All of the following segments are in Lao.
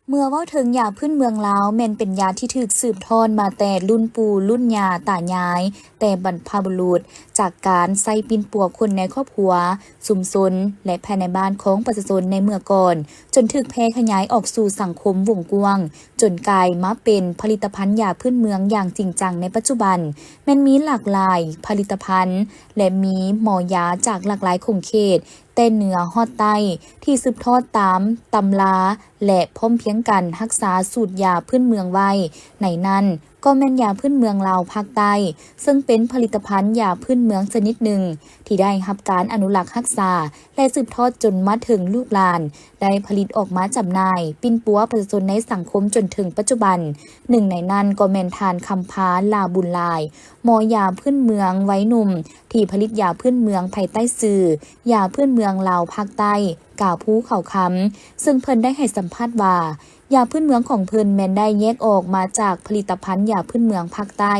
ເມື່ອເວົ້າເຖິງຢາພື້ນເມືອງລາວ ແມ່ນເປັນຢາທີ່ຖືກສືບທອດມາແຕ່ລຸ້ນປູ່ລຸ້ນຍ່າຕາຍາຍ ແຕ່ບັນພະບຸລຸດ ຈາກການໃຊ້ປິ່ນປົວຄົນໃນຄອບຄົວ, ຊຸມຊົນ ແລະ ພາຍໃນບ້ານຂອງປະຊາຊົນໃນເມື່ອກ່ອນ, ຈົນຖືກແຜ່ຂະຫຍາຍອອກສູ່ສັງຄົມວົງກວ້າງ, ຈົນກາຍມາເປັນຜະລິດຕະພັນຢາພື້ນເມືອງຢ່າງຈິງຈັງໃນປັດຈຸບັນ, ແມ່ນມີຫຼາກຫຼາຍຜະລິດຕະພັນ ແລະ ມີໝໍຢາຈາກຫຼາກຫຼາຍຂົງເຂດ ແຕ່ເໜືອຮອດໃຕ້ ທີ່ສືບທອດຕາມຕຳລາ ແລະ ພ້ອມພຽງກັນຮັກສາສູດຢາພື້ນເມືອງໄວ້. ໃນນັ້ນກໍແມ່ນຢາພື້ນເມືອງລາວພາກໃຕ້, ເຊິ່ງເປັນຜະລິດຕະພັນຢາພື້ນເມືອງຊະນິດໜຶ່ງ ທີ່ໄດ້ຮັບການອະນຸລັກຮັກສາ ແລະ ສືບທອດຈົນມາເຖິງລູກຫຼານ ໄດ້ຜະລິດອອກມາຈຳໜ່າຍ, ປິ່ນປົວປະຊາຊົນໃນສັງຄົມຈົນເຖິງປັດຈຸບັນ. ໜຶ່ງໃນນັ້ນກໍແມ່ນທ່ານ ຄຳພາ ຫຼ້າບຸນຫຼາຍ, ໝໍຢາພື້ນເມືອງໄວໜຸ່ມ ທີ່ຜະລິດຢາພື້ນເມືອງພາຍໃຕ້ຊື່ ຢາພື້ນເມືອງລາວພາກໃຕ້ ກາພູເຂົາຄຳ, ເຊິ່ງເພິ່ນໄດ້ໃຫ້ສຳພາດວ່າ ຢາພື້ນເມືອງຂອງເພິ່ນແມ່ນໄດ້ແຍກອອກມາຈາກຜະລິດຕະພັນຢາພື້ນເມືອງພາກໃຕ້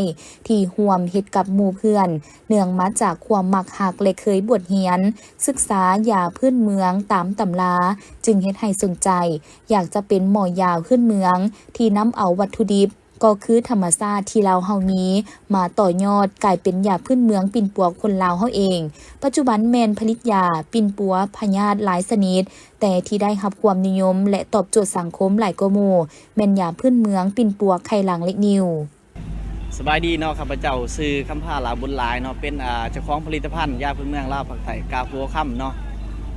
ທີ່ຮ່ວມເຮັດກັບໝູ່ເພື່ອນ, ເນື່ອງມາຈາກຄວາມມັກຮັກ ແລະ ເຄີຍບວດຮຽນສຶກສາຢາພື້ນເມືອງຕາມຕຳລາ, ຈຶ່ງເຮັດໃຫ້ສົນໃຈ ຢາກຈະເປັນໝໍຢາພື້ນເມືອງ ທີ່ນຳເອົາວັດຖຸດິບ ກໍຄືທຳມະຊາດທີ່ລາວເຮົາມີ ມາຕໍ່ຍອດກາຍເປັນຢາພື້ນເມືອງປິ່ນປົວຄົນລາວເຮົາເອງ. ປັດຈຸບັນແມ່ນຜະລິດຢາປິ່ນປົວພະຍາດຫຼາຍຊະນິດ, ແຕ່ທີ່ໄດ້ຮັບຄວາມນິຍົມ ແລະ ຕອບໂຈດສັງຄົມຫຼາຍກວ່າໝູ່ ແມ່ນຢາພື້ນເມືອງປິ່ນປົວໄຂ່ຫຼັງເລັກນິ້ວ. ສະບາຍດີເນາະ, ຂ້າພະເຈົ້າຊື່ ຄຳພາ ຫຼ້າບຸນຫຼາຍເນາະ, ເປັນ ອ່າ ເຈົ້າຂອງຜະລິດຕະພັນຢາພື້ນເມືອງລາວພາກໃຕ້ ກາພູເຂົາຄຳເນາະ.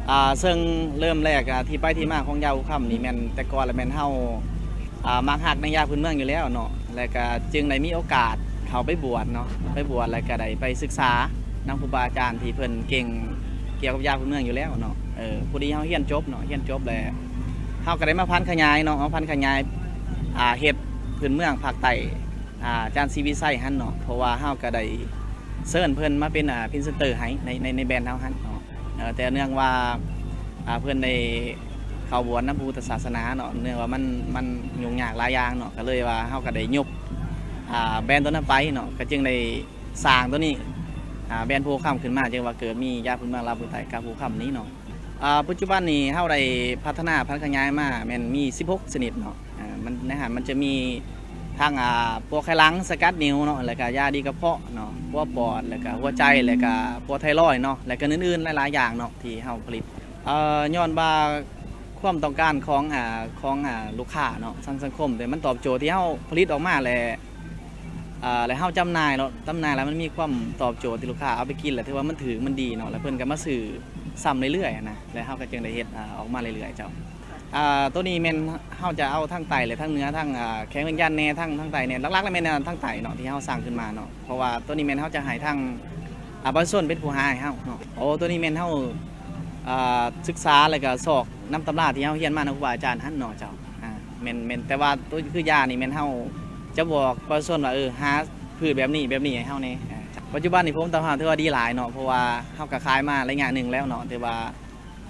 ອ່າ ເຊິ່ງເລີ່ມແລກ ອ່າ ທີ່ໄປທີ່ມາຂອງຢາພູເຂົາຄຳນີ້ແມ່ນ ແຕ່ກ່ອນລະແມ່ນເຮົາ ອ່າ ມັກຮັກໃນຢາພື້ນເມືອງຢູ່ແລ້ວເນາະ, ແລະກະຈຶ່ງໄດ້ມີໂອກາດເຂົ້າໄປບວດເນາະ, ໄປບວດແລ້ວກະໄດ້ໄປສຶກສານຳຄູບາອາຈານທີ່ເພິ່ນເກັ່ງກ່ຽວກັບຢາພື້ນເມືອງຢູ່ແລ້ວເນາະ. ເອີ ພໍດີເຮົາຮຽນຈົບເນາະ, ຮຽນຈົບແລ້ວເຮົາກະໄດ້ມາຜັນຂະຫຍາຍເນາະ, ມາຜັນຂະຫຍາຍ ອ່າ ເຮັດພື້ນເມືອງພາກໃຕ້ ອາຈານ ສີວິໄຊ ຫັ້ນເນາະ, ເພາະວ່າເຮົາກະໄດ້ເຊີນເພິ່ນມາເປັນ ອ່າ ພຣີເຊັນເຕີໃຫ້ໃນ ໃນ ໃນແບຣນເຮົາຫັ້ນເນາະ. ເອີ ແຕ່ເນື່ອງວ່າ ອ່າ ເພິ່ນໄດ້ເຂົ້າບວດນຳພະພຸດທະສາສະໜາເນາະ, ເນື່ອງວ່າມັນ ມັນຫຍຸ້ງຍາກຫຼາຍຢ່າງເນາະ, ກະເລີຍວ່າເຮົາກະໄດ້ຍົກ ອ່າ ແບຣນໂຕນັ້ນໄປເນາະ, ກະຈຶ່ງໄດ້ສ້າງໂຕນີ້ ອ່າ ແບຣນພູເຂົາຄຳຂຶ້ນມາ, ຈຶ່ງວ່າເກີດມີຢາພື້ນເມືອງລາວພາກໃຕ້ ກາພູເຂົາຄຳນີ້ເນາະ. ອ່າ ປັດຈຸບັນນີ້ເຮົາໄດ້ພັດທະນາຜັນຂະຫຍາຍມາແມ່ນມີສິບຫົກຊະນິດເນາະ. ອ່າ ມັນ ໃນຫັ້ນມັນຈະມີທັງ ອ່າ ປົວໄຂ່ຫຼັງ ສະກັດນິ້ວເນາະ, ແລ້ວກະຢາດີກະເພາະເນາະ, ປົວປອດ ແລ້ວກະຫົວໃຈ ແລ້ວກະປົວໄທຣອຍເນາະ, ແລ້ວກະອື່ນໆຫຼາຍໆຢ່າງເນາະ ທີ່ເຮົາຜະລິດ. ເອີ ຍ້ອນວ່າຄວາມຕ້ອງການຂອງ ອ່າ ຂອງ ອ່າ ລູກຄ້າເນາະ, ທາງສັງຄົມ ແຕ່ມັນຕອບໂຈດທີ່ເຮົາຜະລິດອອກມາ ແລະ ອ່າ ແລະເຮົາຈຳໜ່າຍເນາະ, ຈຳໜ່າຍແລ້ວມັນມີຄວາມຕອບໂຈດທີ່ລູກຄ້າເອົາໄປກິນ ແລ້ວຖືວ່າມັນຖືກ ມັນດີເນາະ, ແລ້ວເພິ່ນກະມາຊື້ຊ້ຳເລື້ອຍໆຫັ້ນນະ, ແລ້ວເຮົາກະຈຶ່ງໄດ້ເຮັດ ອ່າ ອອກມາເລື້ອຍໆເຈົ້າ. ອ່າ ໂຕນີ້ແມ່ນເຮົາຈະເອົາທັງໃຕ້ ແລະ ທັງເໜືອ ທັງ ອ່າ ແຂວງວຽງຈັນແດ່ ທັງ ທັງໃຕ້ແດ່ ຫຼັກໆແລ້ວແມ່ນ ອ່າ ທັງໃຕ້ເນາະ ທີ່ເຮົາສ້າງຂຶ້ນມາເນາະ, ເພາະວ່າໂຕນີ້ແມ່ນເຮົາຈະໃຫ້ທາງ ອ່າ ປະຊາຊົນເປັນຜູ້ຫາໃຫ້ເຮົາເນາະ. ໂອ້ ໂຕນີ້ແມ່ນເຮົາ ອ່າ ສຶກສາ ແລ້ວກະຊອກນຳຕຳລາທີ່ເຮົາຮຽນມານຳຄູບາອາຈານຫັ້ນເນາະເຈົ້າ. ອ່າ ແມ່ນ ແມ່ນ ແຕ່ວ່າໂຕຄືຢານີ້ແມ່ນເຮົາຈະບອກປະຊາຊົນວ່າ ເອີ ຫາພືດແບບນີ້ ແບບນີ້ໃຫ້ເຮົາແດ່. ອ່າ ປັດຈຸບັນນີ້ຜົນຕອບຮັບຖືວ່າດີຫຼາຍເນາະ, ເພາະວ່າເຮົາກະຂາຍມາໄລຍະໜຶ່ງແລ້ວເນາະ, ຖືວ່າ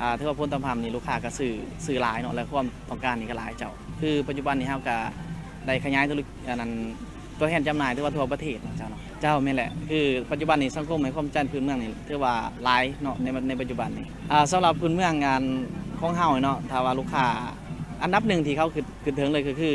ອ່າ ຖືວ່າຜົນຕອບຮັບນີ້ລູກຄ້າກະຊື້ ຊື້ຫຼາຍເນາະ ແລະ ຄວາມຕ້ອງການນີ້ກະຫຼາຍເຈົ້າ. ຄືປັດຈຸບັນນີ້ເຮົາກະໄດ້ຂະຫຍາຍທຸລະກິດ ອັນນັ້ນ ຕົວແທນຈຳໜ່າຍຖືວ່າທົ່ວປະເທດເນາະເຈົ້າເນາະ. ເຈົ້າ ແມ່ນແຫຼະ, ຄືປັດຈຸບັນນີ້ສັງຄົມໃຫ້ຄວາມສົນໃຈພື້ນເມືອງນີ້ຖືວ່າຫຼາຍເນາະ ໃນ ໃນປັດຈຸບັນນີ້. ອ່າ ສຳລັບພື້ນເມືອງ ອັນ ຂອງເຮົາເນາະ, ຖ້າວ່າລູກຄ້າອັນດັບໜຶ່ງທີ່ເຂົາຄຶດ ຄຶດເຖິງເລີຍກະຄື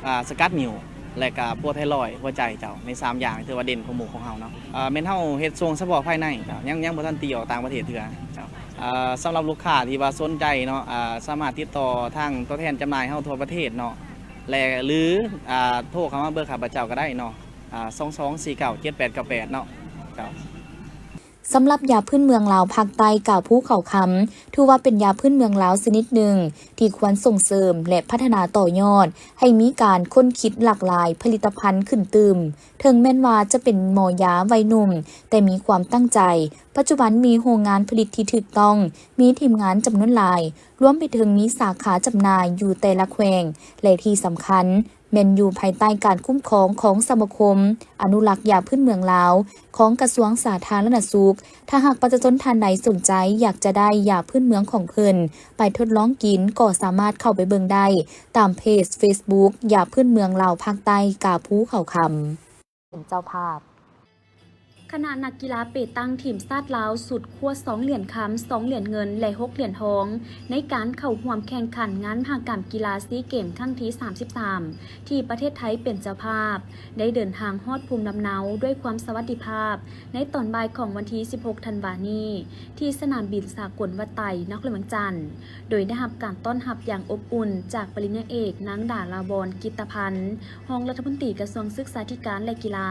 ອ່າ ສະກັດນິ້ວ ແລະກະປົວໄທຣອຍ ຫົວໃຈເຈົ້າ, ໃນສາມຢ່າງຖືວ່າເດັ່ນກວ່າໝູ່ຂອງເຮົາເນາະ. ອ່າ ແມ່ນເຮົາເຮັດສົ່ງສະເພາະພາຍໃນເຈົ້າ, ຍັງ ຍັງບໍ່ທັນຕີອອກຕ່າງປະເທດເທື່ອເຈົ້າ. ອ່າ ສຳລັບລູກຄ້າທີ່ວ່າສົນໃຈເນາະ, ອ່າ ສາມາດຕິດຕໍ່ທາງຕົວແທນຈຳໜ່າຍເຮົາທົ່ວປະເທດເນາະ ແລະ ຫຼື ອ່າ ໂທເຂົ້າມາເບີຂ້າພະເຈົ້າກະໄດ້ເນາະ, ອ່າ ສອງສອງສີ່ເກົ້າເຈັດແປດເກົ້າແປດເນາະ. ເຈົ້າ. ສຳລັບຢາພື້ນເມືອງລາວພາກໃຕ້ ກາພູເຂົາຄຳ ຖືວ່າເປັນຢາພື້ນເມືອງລາວຊະນິດໜຶ່ງ ທີ່ຄວນສົ່ງເສີມ ແລະ ພັດທະນາຕໍ່ຍອດ ໃຫ້ມີການຄົ້ນຄິດຫຼາກຫຼາຍຜະລິດຕະພັນຂຶ້ນຕື່ມ. ເຖິງແມ່ນວ່າຈະເປັນໝໍຢາໄວໜຸ່ມ, ແຕ່ມີຄວາມຕັ້ງໃຈ. ປັດຈຸບັນມີໂຮງງານຜະລິດທີ່ຖືກຕ້ອງ, ມີທີມງານຈຳນວນຫຼາຍ, ລວມໄປເຖິງມີສາຂາຈຳໜ່າຍຢູ່ແຕ່ລະແຂວງ ແລະ ທີ່ສຳຄັນ ແມ່ນຢູ່ພາຍໃຕ້ການຄຸ້ມຄອງຂອງສະມາຄົມອະນຸລັກຢາພື້ນເມືອງລາວ ຂອງກະຊວງສາທາລະນະສຸກ. ຖ້າຫາກປະຊາຊົນທ່ານໃດສົນໃຈຢາກຈະໄດ້ຢາພື້ນເມືອງຂອງເພິ່ນໄປທົດລອງກິນ ກໍສາມາດເຂົ້າໄປເບິ່ງໄດ້ຕາມເພຈເຟສບຸກ ຢາພື້ນເມືອງລາວພາກໃຕ້ ກາພູເຂົາຄຳ ເປັນເຈົ້າພາບ. ຄະນະນັກກິລາເປຕັງທີມຊາດລາວຊຸດຄວ້າສອງຫຼຽນຄຳ, ສອງຫຼຽນເງິນ ແລະ ຫົກຫຼຽນທອງ ໃນການເຂົ້າຮ່ວມແຂ່ງຂັນງານມະຫະກຳກິລາຊີເກມຄັ້ງທີສາມສິບສາມ ທີ່ປະເທດໄທເປັນເຈົ້າພາບ ໄດ້ເດີນທາງຮອດພູມລຳເນົາດ້ວຍຄວາມສະຫວັດດີພາບ ໃນຕອນບ່າຍຂອງວັນທີສິບຫົກທັນວານີ້ ທີ່ສະໜາມບິນສາກົນວັດໄຕ ນະຄອນຫຼວງວຽງຈັນ. ໂດຍໄດ້ຮັບການຕ້ອນຮັບຢ່າງອົບອຸ່ນຈາກປະລິນຍາເອກ ນາງ ດາລາວອນ ກິດຕະພັນ ຮອງລັດຖະມົນຕີກະຊວງສຶກສາທິການ ແລະ ກິລາ,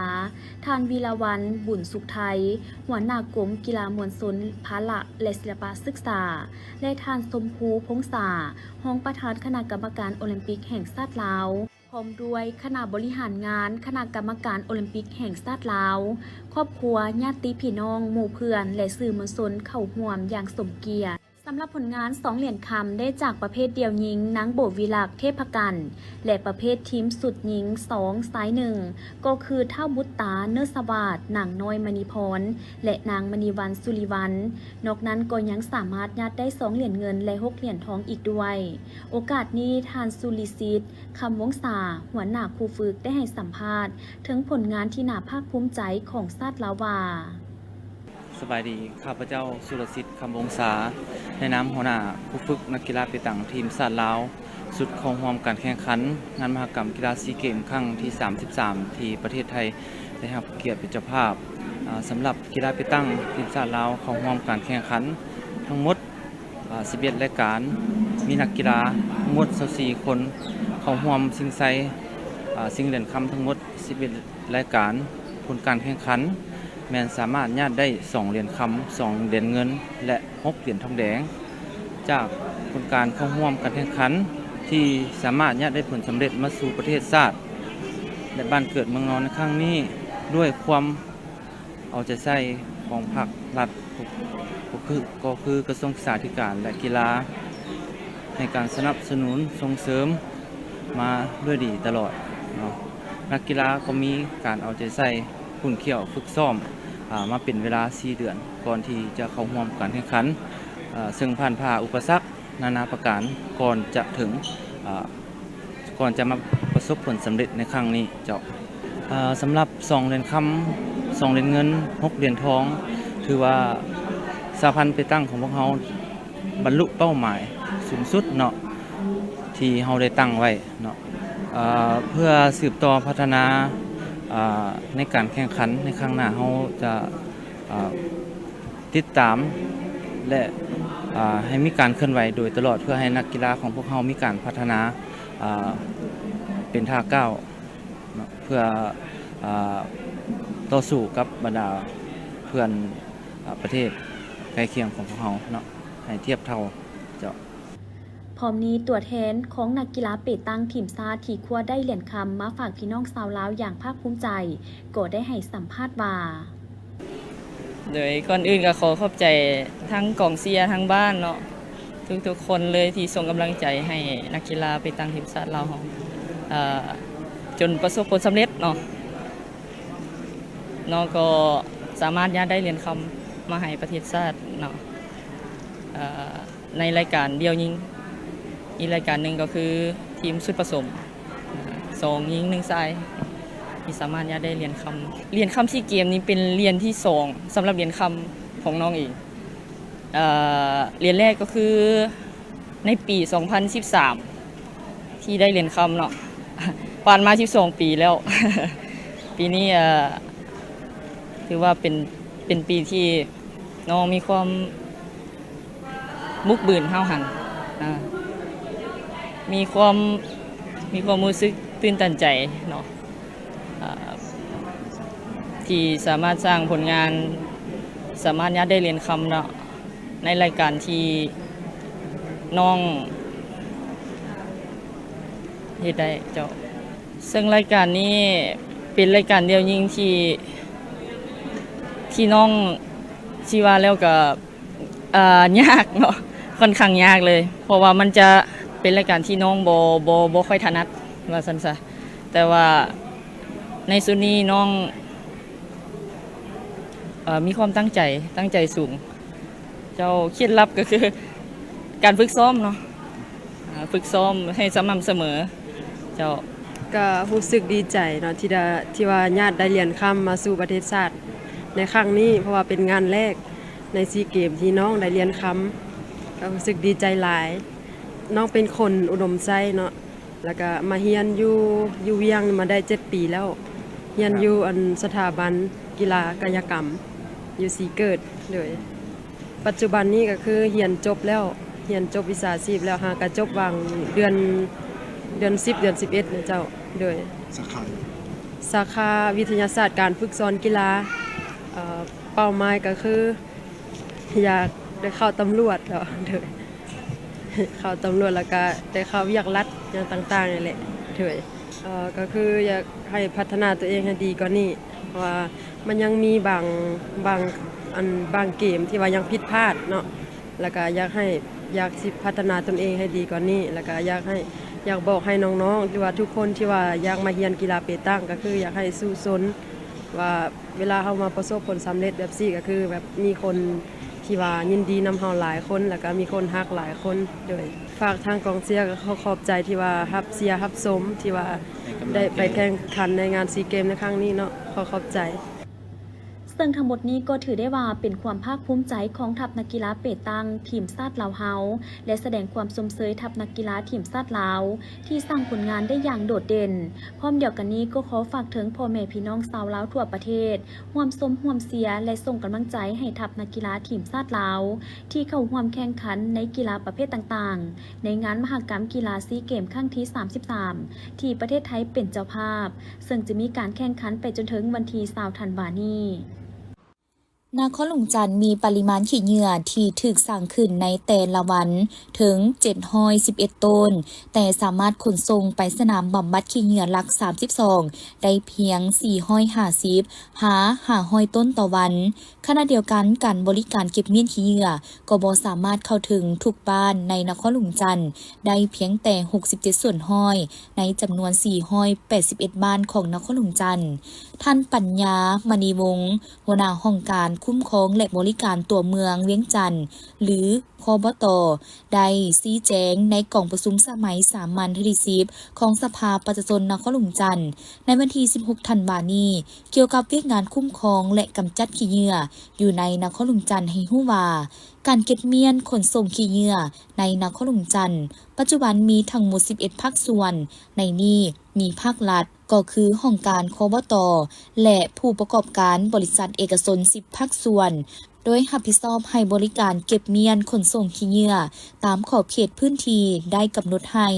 ທ່ານ ວີລາວັນ ບຸນສຸກໄທ ຫົວໜ້າກົມກິລາມວນຊົນ ພະລະ ແລະ ສິລະປະສຶກສາ ແລະ ທ່ານ ຊົມພູ ພົງສາ ຮອງປະທານຄະນະກຳມະການໂອລິມປິກແຫ່ງຊາດລາວ. ພ້ອມດ້ວຍຄະນະບໍລິຫານງານຄະນະກຳມະການໂອລິມປິກແຫ່ງຊາດລາວ, ຄອບຄົວ, ຍາດຕິພີ່ນ້ອງ, ໝູ່ເພື່ອນ ແລະ ສື່ມວນຊົນເຂົ້າຮ່ວມຢ່າງສົມກຽດ. ສຳລັບຜົນງານສອງຫຼຽນຄຳໄດ້ຈາກປະເພດດຽວຍິງ ນາງ ໂບວິລັກ ເທບພະກັນ ແລະ ປະເພດທີມຊຸດຍິງສອງຊາຍໜຶ່ງ ກໍຄື ທ້າວບຸດຕາ ເນີສະຫວາດ, ນາງນ້ອຍ ມະນີພອນ ແລະ ນາງ ມະນີວັນ ສຸລິວັນ. ນອກນັ້ນກໍຍັງສາມາດຍາດໄດ້ສອງຫຼຽນເງິນ ແລະ ຫົກຫຼຽນທອງອີກດ້ວຍ. ໂອກາດນີ້ ທ່ານ ສຸລິສິດ ຄຳວົງສາ ຫົວໜ້າຄູຝຶກ ໄດ້ໃຫ້ສຳພາດເຖິງຜົນງານທີ່ໜ້າພາກພູມໃຈຂອງຊາດລາວວ່າ: ສະບາຍດີ, ຂ້າພະເຈົ້າ ສຸລະສິດ ຄຳວົງສາ ໃນນາມຫົວໜ້າຄູຝຶກນັກກິລາເປຕັງທີມຊາດລາວ ຊຸດເຂົ້າຮ່ວມການແຂ່ງຂັນງານມະຫະກຳກິລາຊີເກມຄັ້ງທີສາມສິບສາມ ທີ່ປະເທດໄທໄດ້ຮັບກຽດເປັນເຈົ້າພາບ. ອາ ສຳລັບກິລາເປຕັງທີມຊາດລາວເຂົ້າຮ່ວມການແຂ່ງຂັນທັງໝົດ ອາ ສິບເອັດລາຍການ, ມີນັກກິລາທັງໝົດຊາວສີ່ຄົນເຂົ້າຮ່ວມຊິງໄຊ ອາ ຊິງຫຼຽນຄຳທັງໝົດສິບເອັດລາຍການ. ຜົນການແຂ່ງຂັນແມ່ນສາມາດຍາດໄດ້ສອງຫຼຽນຄຳ, ສອງຫຼຽນເງິນ ແລະ ຫົກຫຼຽນທອງແດງ. ຈາກຜົນການເຂົ້າຮ່ວມການແຂ່ງຂັນທີ່ສາມາດຍາດໄດ້ຜົນສຳເລັດມາສູ່ປະເທດຊາດ ແລະ ບ້ານເກີດເມືອງນອນໃນຄັ້ງນີ້ ດ້ວຍຄວາມ ເອົາໃຈໃສ່ຂອງພາກລັດ ກໍຄື ກໍຄືກະຊວງສຶກສາທິການ ແລະ ກິລາ ໃຫ້ການສະໜັບສະໜູນສົ່ງເສີມມາດ້ວຍດີຕະຫຼອດເນາະ. ນັກກິລາກໍມີການເອົາໃຈໃສ່ຂຸ້ນຂ້ຽວຝຶກຊ້ອມ ອາ ມາເປັນເວລາສີ່ເດືອນ ກ່ອນທີ່ຈະເຂົ້າຮ່ວມການແຂ່ງຂັນ ອາ ເຊິ່ງຜ່ານຜ່າອຸປະສັກນານາປະການ ກ່ອນຈະເຖິງ ອາ ກ່ອນຈະມາປະສົບຜົນສຳເລັດໃນຄັ້ງນີ້ເຈົ້າ. ເອີ ສຳລັບສອງຫຼຽນຄຳ, ສອງຫຼຽນເງິນ, ຫົກຫຼຽນທອງ ຖືວ່າສະຫະພັນເປຕັງຂອງພວກເຮົາບັນລຸເປົ້າໝາຍສູງສຸດເນາະ ທີ່ເຮົາໄດ້ຕັ້ງໄວ້ເນາະ. ເອີ ເພື່ອສືບຕໍ່ພັດທະນາ ເອີ ໃນການແຂ່ງຂັນໃນຄັ້ງໜ້າ ເຮົາຈະ ເອີ ຕິດຕາມ ແລະ ເອີ ໃຫ້ມີການເຄື່ອນໄຫວໂດຍຕະຫຼອດ ເພື່ອໃຫ້ນັກກິລາຂອງພວກເຮົາມີການພັດທະນາ ເອີ ເປັນທ່າກ້າວເນາະ ເພື່ອ ເອີ ຕໍ່ສູ້ກັບບັນດາເພື່ອນ ເອີ ປະເທດໃກ້ຄຽງຂອງພວກເຮົາເນາະ ໃຫ້ທຽບເທົ່າເຈົ້າ. ພ້ອມນີ້ ຕົວແທນຂອງນັກກິລາເປຕັງທີມຊາດທີ່ຄວ້າໄດ້ຫຼຽນຄຳມາຝາກພີ່ນ້ອງຊາວລາວຢ່າງພາກພູມໃຈ ກໍໄດ້ໃຫ້ສຳພາດວ່າ: ໂດຍກ່ອນອື່ນກໍຂໍຂອບໃຈທັງກອງເຊຍທັງບ້ານເນາະ ທຸກໆຄົນເລີຍທີ່ສົ່ງກຳລັງໃຈໃຫ້ນັກກິລາເປຕັງທີມຊາດລາວເຮົາ ເອີ ຈົນປະສົບຜົນສຳເລັດເນາະ. ເນາະ ກໍສາມາດຍາດໄດ້ຫຼຽນຄຳມາໃຫ້ປະເທດຊາດເນາະ ເອີ ໃນລາຍການດ່ຽວຍິງ. ອີກລາຍການໜຶ່ງກໍຄືທີມຊຸດປະສົມ ສອງຍິງໜຶ່ງຊາຍ ທີ່ສາມາດຍາດໄດ້ຫຼຽນຄຳ. ຫຼຽນຄຳຊີເກມນີ້ເປັນຫຼຽນທີສອງສຳລັບຫຼຽນຄຳຂອງນ້ອງເອງ. ເອີ ຫຼຽນແລກກໍຄືໃນປີສອງພັນສິບສາມ ທີ່ໄດ້ຫຼຽນຄຳເນາະ ຜ່ານມາສິບສອງປີແລ້ວ. ປີນີ້ ເອີ ຖືວ່າເປັນ ເປັນປີທີ່ນ້ອງມີຄວາມບຸກບືນຫ້າວຫັນ ອາ ມີຄວາມ ມີຄວາມຮູ້ສຶກຕື່ນຕັນໃຈເນາະ ອາ ທີ່ສາມາດສ້າງຜົນງານ ສາມາດຍາດໄດ້ຫຼຽນຄຳເນາະ ໃນລາຍການທີ່ນ້ອງເຮັດໄດ້ເຈົ້າ. ເຊິ່ງລາຍການນີ້ເປັນລາຍການດ່ຽວຍິງທີ່ ທີ່ນ້ອງ ຊິວ່າແລ້ວກໍ ເອີ ຍາກເນາະ ຂ້ອນຂ້າງຍາກເລີຍ ເພາະວ່າມັນຈະເປັນລາຍການທີ່ນ້ອງບໍ່ ບໍ່ ບໍ່ຄ່ອຍຖະໜັດ ວ່າຊັ້ນຊະ. ແຕ່ວ່າໃນຊຸດນີ້ນ້ອງ ເອີ ມີຄວາມຕັ້ງໃຈ ຕັ້ງໃຈສູງເຈົ້າ. ເຄັດລັບກໍຄືການຝຶກຊ້ອມເນາະ ອາ ຝຶກຊ້ອມໃຫ້ສະໝ່ຳສະເໝີເຈົ້າ. ກໍຮູ້ສຶກດີໃຈເນາະ ທີ່ໄດ້ ທີ່ວ່າຍາດໄດ້ຫຼຽນຄຳມາສູ່ປະເທດຊາດ ໃນຄັ້ງນີ້ ເພາະວ່າເປັນງານແລກໃນຊີເກມທີ່ນ້ອງໄດ້ຫຼຽນຄຳ ກໍຮູ້ສຶກດີໃຈຫຼາຍ. ນ້ອງເປັນຄົນອຸດົມໄຊເນາະ ແລ້ວກໍມາຮຽນຢູ່ ຢູ່ວຽງມາໄດ້ເຈັດປີແລ້ວ, ຮຽນຢູ່ອັນສະຖາບັນກິລາກາຍະກຳຢູ່ສີເກີດ. ໂດຍ ປັດຈຸບັນນີ້ກໍຄືຮຽນຈົບແລ້ວ, ຮຽນຈົບວິຊາຊີບແລ້ວ, ຫາກະຈົບຫວ່າງເດືອນ ເດືອນສິບ ເດືອນສິບເອັດນະເຈົ້າ. ໂດຍ ສາຂາ ສາຂາວິທະຍາສາດການຝຶກສອນກິລາ. ເອີ ເປົ້າໝາຍກໍຄື ຢາກໄດ້ເຂົ້າຕຳຫຼວດເນາະ. ໂດຍ ເຂົ້າຕຳຫຼວດ ແລ້ວກະໄດ້ເຂົ້າວຽກລັດຫຍັງຕ່າງໆນີ້ແຫຼະ. ໂດຍ ເອີ ກໍຄືຢາກໃຫ້ພັດທະນາຕົວເອງໃຫ້ດີກວ່ານີ້ ເພາະວ່າມັນຍັງມີບາງ ບາງ ອັນ ບາງເກມທີ່ວ່າຍັງຜິດພາດເນາະ, ແລ້ວກະຢາກໃຫ້ ຢາກຊິພັດທະນາຕົນເອງໃຫ້ດີກວ່ານີ້ ແລ້ວກະຢາກໃຫ້ ຢາກບອກໃຫ້ນ້ອງໆ ຫຼືວ່າທຸກຄົນທີ່ວ່າຢາກມາຮຽນກິລາເປຕັງ ກໍຄືຢາກໃຫ້ສູ້ຊົນ ວ່າ ເວລາເຮົາມາປະສົບຜົນສຳເລັດແບບຊີ້ ກໍຄືແບບມີຄົນທີ່ວ່າຍິນດີນຳເຮົາຫຼາຍຄົນ ແລ້ວກໍມີຄົນຮັກຫຼາຍຄົນ. ໂດຍ ຝາກທາງກອງເຊຍ ກໍຂໍຂອບໃຈທີ່ວ່າຮັບເຊຍຮັບຊົມ ທີ່ວ່າໄດ້ໄປແຂ່ງຂັນໃນງານຊີເກມໃນຄັ້ງນີ້ເນາະ. ຂໍຂອບໃຈ. ເຊິ່ງທັງໝົດນີ້ກໍຖືໄດ້ວ່າເປັນຄວາມພາກພູມໃຈຂອງທັບນັກກິລາເປຕັງທີມຊາດລາວເຮົາ ແລະ ສະແດງຄວາມຊົມເຊີຍທັບນັກກິລາທີມຊາດລາວ ທີ່ສ້າງຜົນງານໄດ້ຢ່າງໂດດເດັ່ນ. ພ້ອມດຽວກັນນີ້ກໍຂໍຝາກເຖິງພໍ່ແມ່ພີ່ນ້ອງຊາວລາວທົ່ວປະເທດ ຮ່ວມຊົມຮ່ວມເຊຍ ແລະ ສົ່ງກຳລັງໃຈໃຫ້ທັບນັກກິລາທີມຊາດລາວ ທີ່ເຂົ້າຮ່ວມແຂ່ງຂັນໃນກິລາປະເພດຕ່າງໆ ໃນງານມະຫະກຳກິລາຊີເກມຄັ້ງທີສາມສິບສາມ ທີ່ປະເທດໄທເປັນເຈົ້າພາບ, ເຊິ່ງຈະມີການແຂ່ງຂັນໄປຈົນເຖິງວັນທີຊາວທັນວານີ້. ນະຄອນຫຼວງຈັນມີປະລິມານຂີ້ເຫຍື້ອທີ່ຖືກສ້າງຂຶ້ນໃນແຕ່ລະວັນເຖິງເຈັດຮ້ອຍສິບເອັດໂຕນ, ແຕ່ສາມາດຂົນສົ່ງໄປສະໜາມບຳບັດຂີ້ເຫຍື້ອຫຼັກສາມສິບສອງໄດ້ພຽງສີ່ຮ້ອຍຫ້າສິບຫາຫ້າຮ້ອຍໂຕນຕໍ່ວັນ. ຂະນະດຽວກັນ, ການບໍລິການເກັບມ້ຽນຂີ້ເຫຍື້ອກໍບໍ່ສາມາດເຂົ້າເຖິງທຸກບ້ານໃນນະຄອນຫຼວງຈັນໄດ້, ພຽງແຕ່ຫົກສິບເຈັດສ່ວນຮ້ອຍໃນຈຳນວນສີ່ຮ້ອຍແປດສິບເອັດບ້ານຂອງນະຄອນຫຼວງຈັນ. ທ່ານ ປັນຍາ ມະນີວົງ ຫົວໜ້າຫ້ອງການຄຸ້ມຄອງ ແລະ ບໍລິການຕົວເມືອງວຽງຈັນ ຫຼື ຄບຕ ໄດ້ຊີ້ແຈງໃນກອງປະຊຸມສະໄໝສາມັນເທື່ອທີສິບຂອງສະພາປະຊາຊົນນະຄອນຫຼວງຈັນ ໃນວັນທີສິບຫົກທັນວານີ້ ກ່ຽວກັບວຽກງານຄຸ້ມຄອງ ແລະ ກຳຈັດຂີ້ເຫຍື້ອຢູ່ໃນນະຄອນຫຼວງຈັນ ໃຫ້ຮູ້ວ່າ ການເກັບມ້ຽນຂົນສົ່ງຂີ້ເຫຍື້ອໃນນະຄອນຫຼວງຈັນ ປັດຈຸບັນມີທັງໝົດສິບເອັດພາກສ່ວນ, ໃນນີ້ມີພາກລັດ ກໍຄືຫ້ອງການ ຄບຕ ແລະ ຜູ້ປະກອບການບໍລິສັດເອກະຊົນສິບພາກສ່ວນ ໂດຍຮັບຜິດຊອບໃຫ້ບໍລິການເກັບມ້ຽນຂົນສົ່ງຂີ້ເຫຍື້ອຕາມຂອບເຂດພື້ນທີ່ໄດ້ກຳນົດໃຫ້.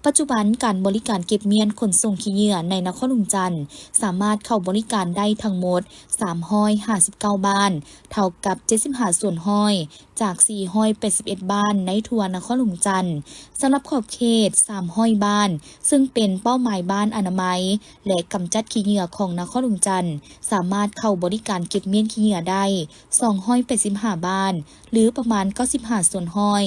ປັດຈຸບັນ, ການບໍລິການເກັບມ້ຽນຂົນສົ່ງຂີ້ເຫຍື້ອໃນນະຄອນຫຼວງຈັນ ສາມາດເຂົ້າບໍລິການໄດ້ທັງໝົດສາມຮ້ອຍຫ້າສິບເກົ້າບ້ານ, ເທົ່າກັບເຈັດສິບຫ້າສ່ວນຮ້ອຍ ຈາກສີ່ຮ້ອຍແປດສິບເອັດບ້ານໃນທົ່ວນະຄອນຫຼວງຈັນ. ສຳລັບຂອບເຂດສາມຮ້ອຍບ້ານ ເຊິ່ງເປັນເປົ້າໝາຍບ້ານອະນາໄມ ແລະ ກຳຈັດຂີ້ເຫຍື້ອຂອງນະຄອນຫຼວງຈັນ ສາມາດເຂົ້າບໍລິການເກັບມ້ຽນຂີ້ເຫຍື້ອໄດ້ສອງຮ້ອຍແປດສິບຫ້າບ້ານ ຫຼື ປະມານເກົ້າສິບຫ້າສ່ວນຮ້ອຍ.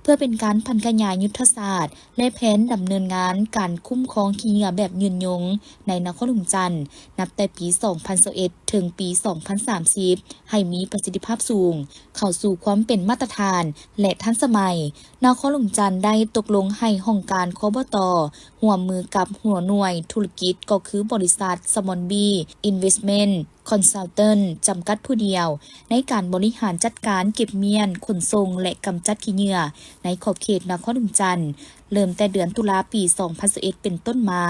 ເພື່ອເປັນການຜັນຂະຫຍາຍຍຸດທະສາດ ແລະ ແຜນດຳເນີນງານການຄຸ້ມຄອງຂີ້ເຫຍື້ອແບບຍືນຍົງໃນນະຄອນຫຼວງຈັນ ນັບແຕ່ປີສອງພັນຊາວເອັດ ເຖິງປີສອງພັນສາມສິບ ໃຫ້ມີປະສິດທິພາບສູງ, ເຂົ້າສູ່ຄວາມເປັນມາດຕະຖານ ແລະ ທັນສະໄໝ, ນະຄອນຫຼວງຈັນໄດ້ຕົກລົງໃຫ້ຫ້ອງການ ຄບຕ ຮ່ວມມືກັບຫົວໜ່ວຍທຸລະກິດ ກໍຄືບໍລິສັດ ສະມອນບີ ອິນເວສເມັນ ຄອນຊັລເຕັນ ຈຳກັດຜູ້ດຽວ ໃນການບໍລິຫານຈັດການເກັບມ້ຽນ, ຂົນສົ່ງ ແລະ ກຳຈັດຂີ້ເຫຍື້ອໃນຂອບເຂດນະຄອນຫຼວງຈັນ ເລີ່ມແຕ່ເດືອນຕຸລາ ປີສອງພັນຊາວເອັດ ເປັນຕົ້ນມາ.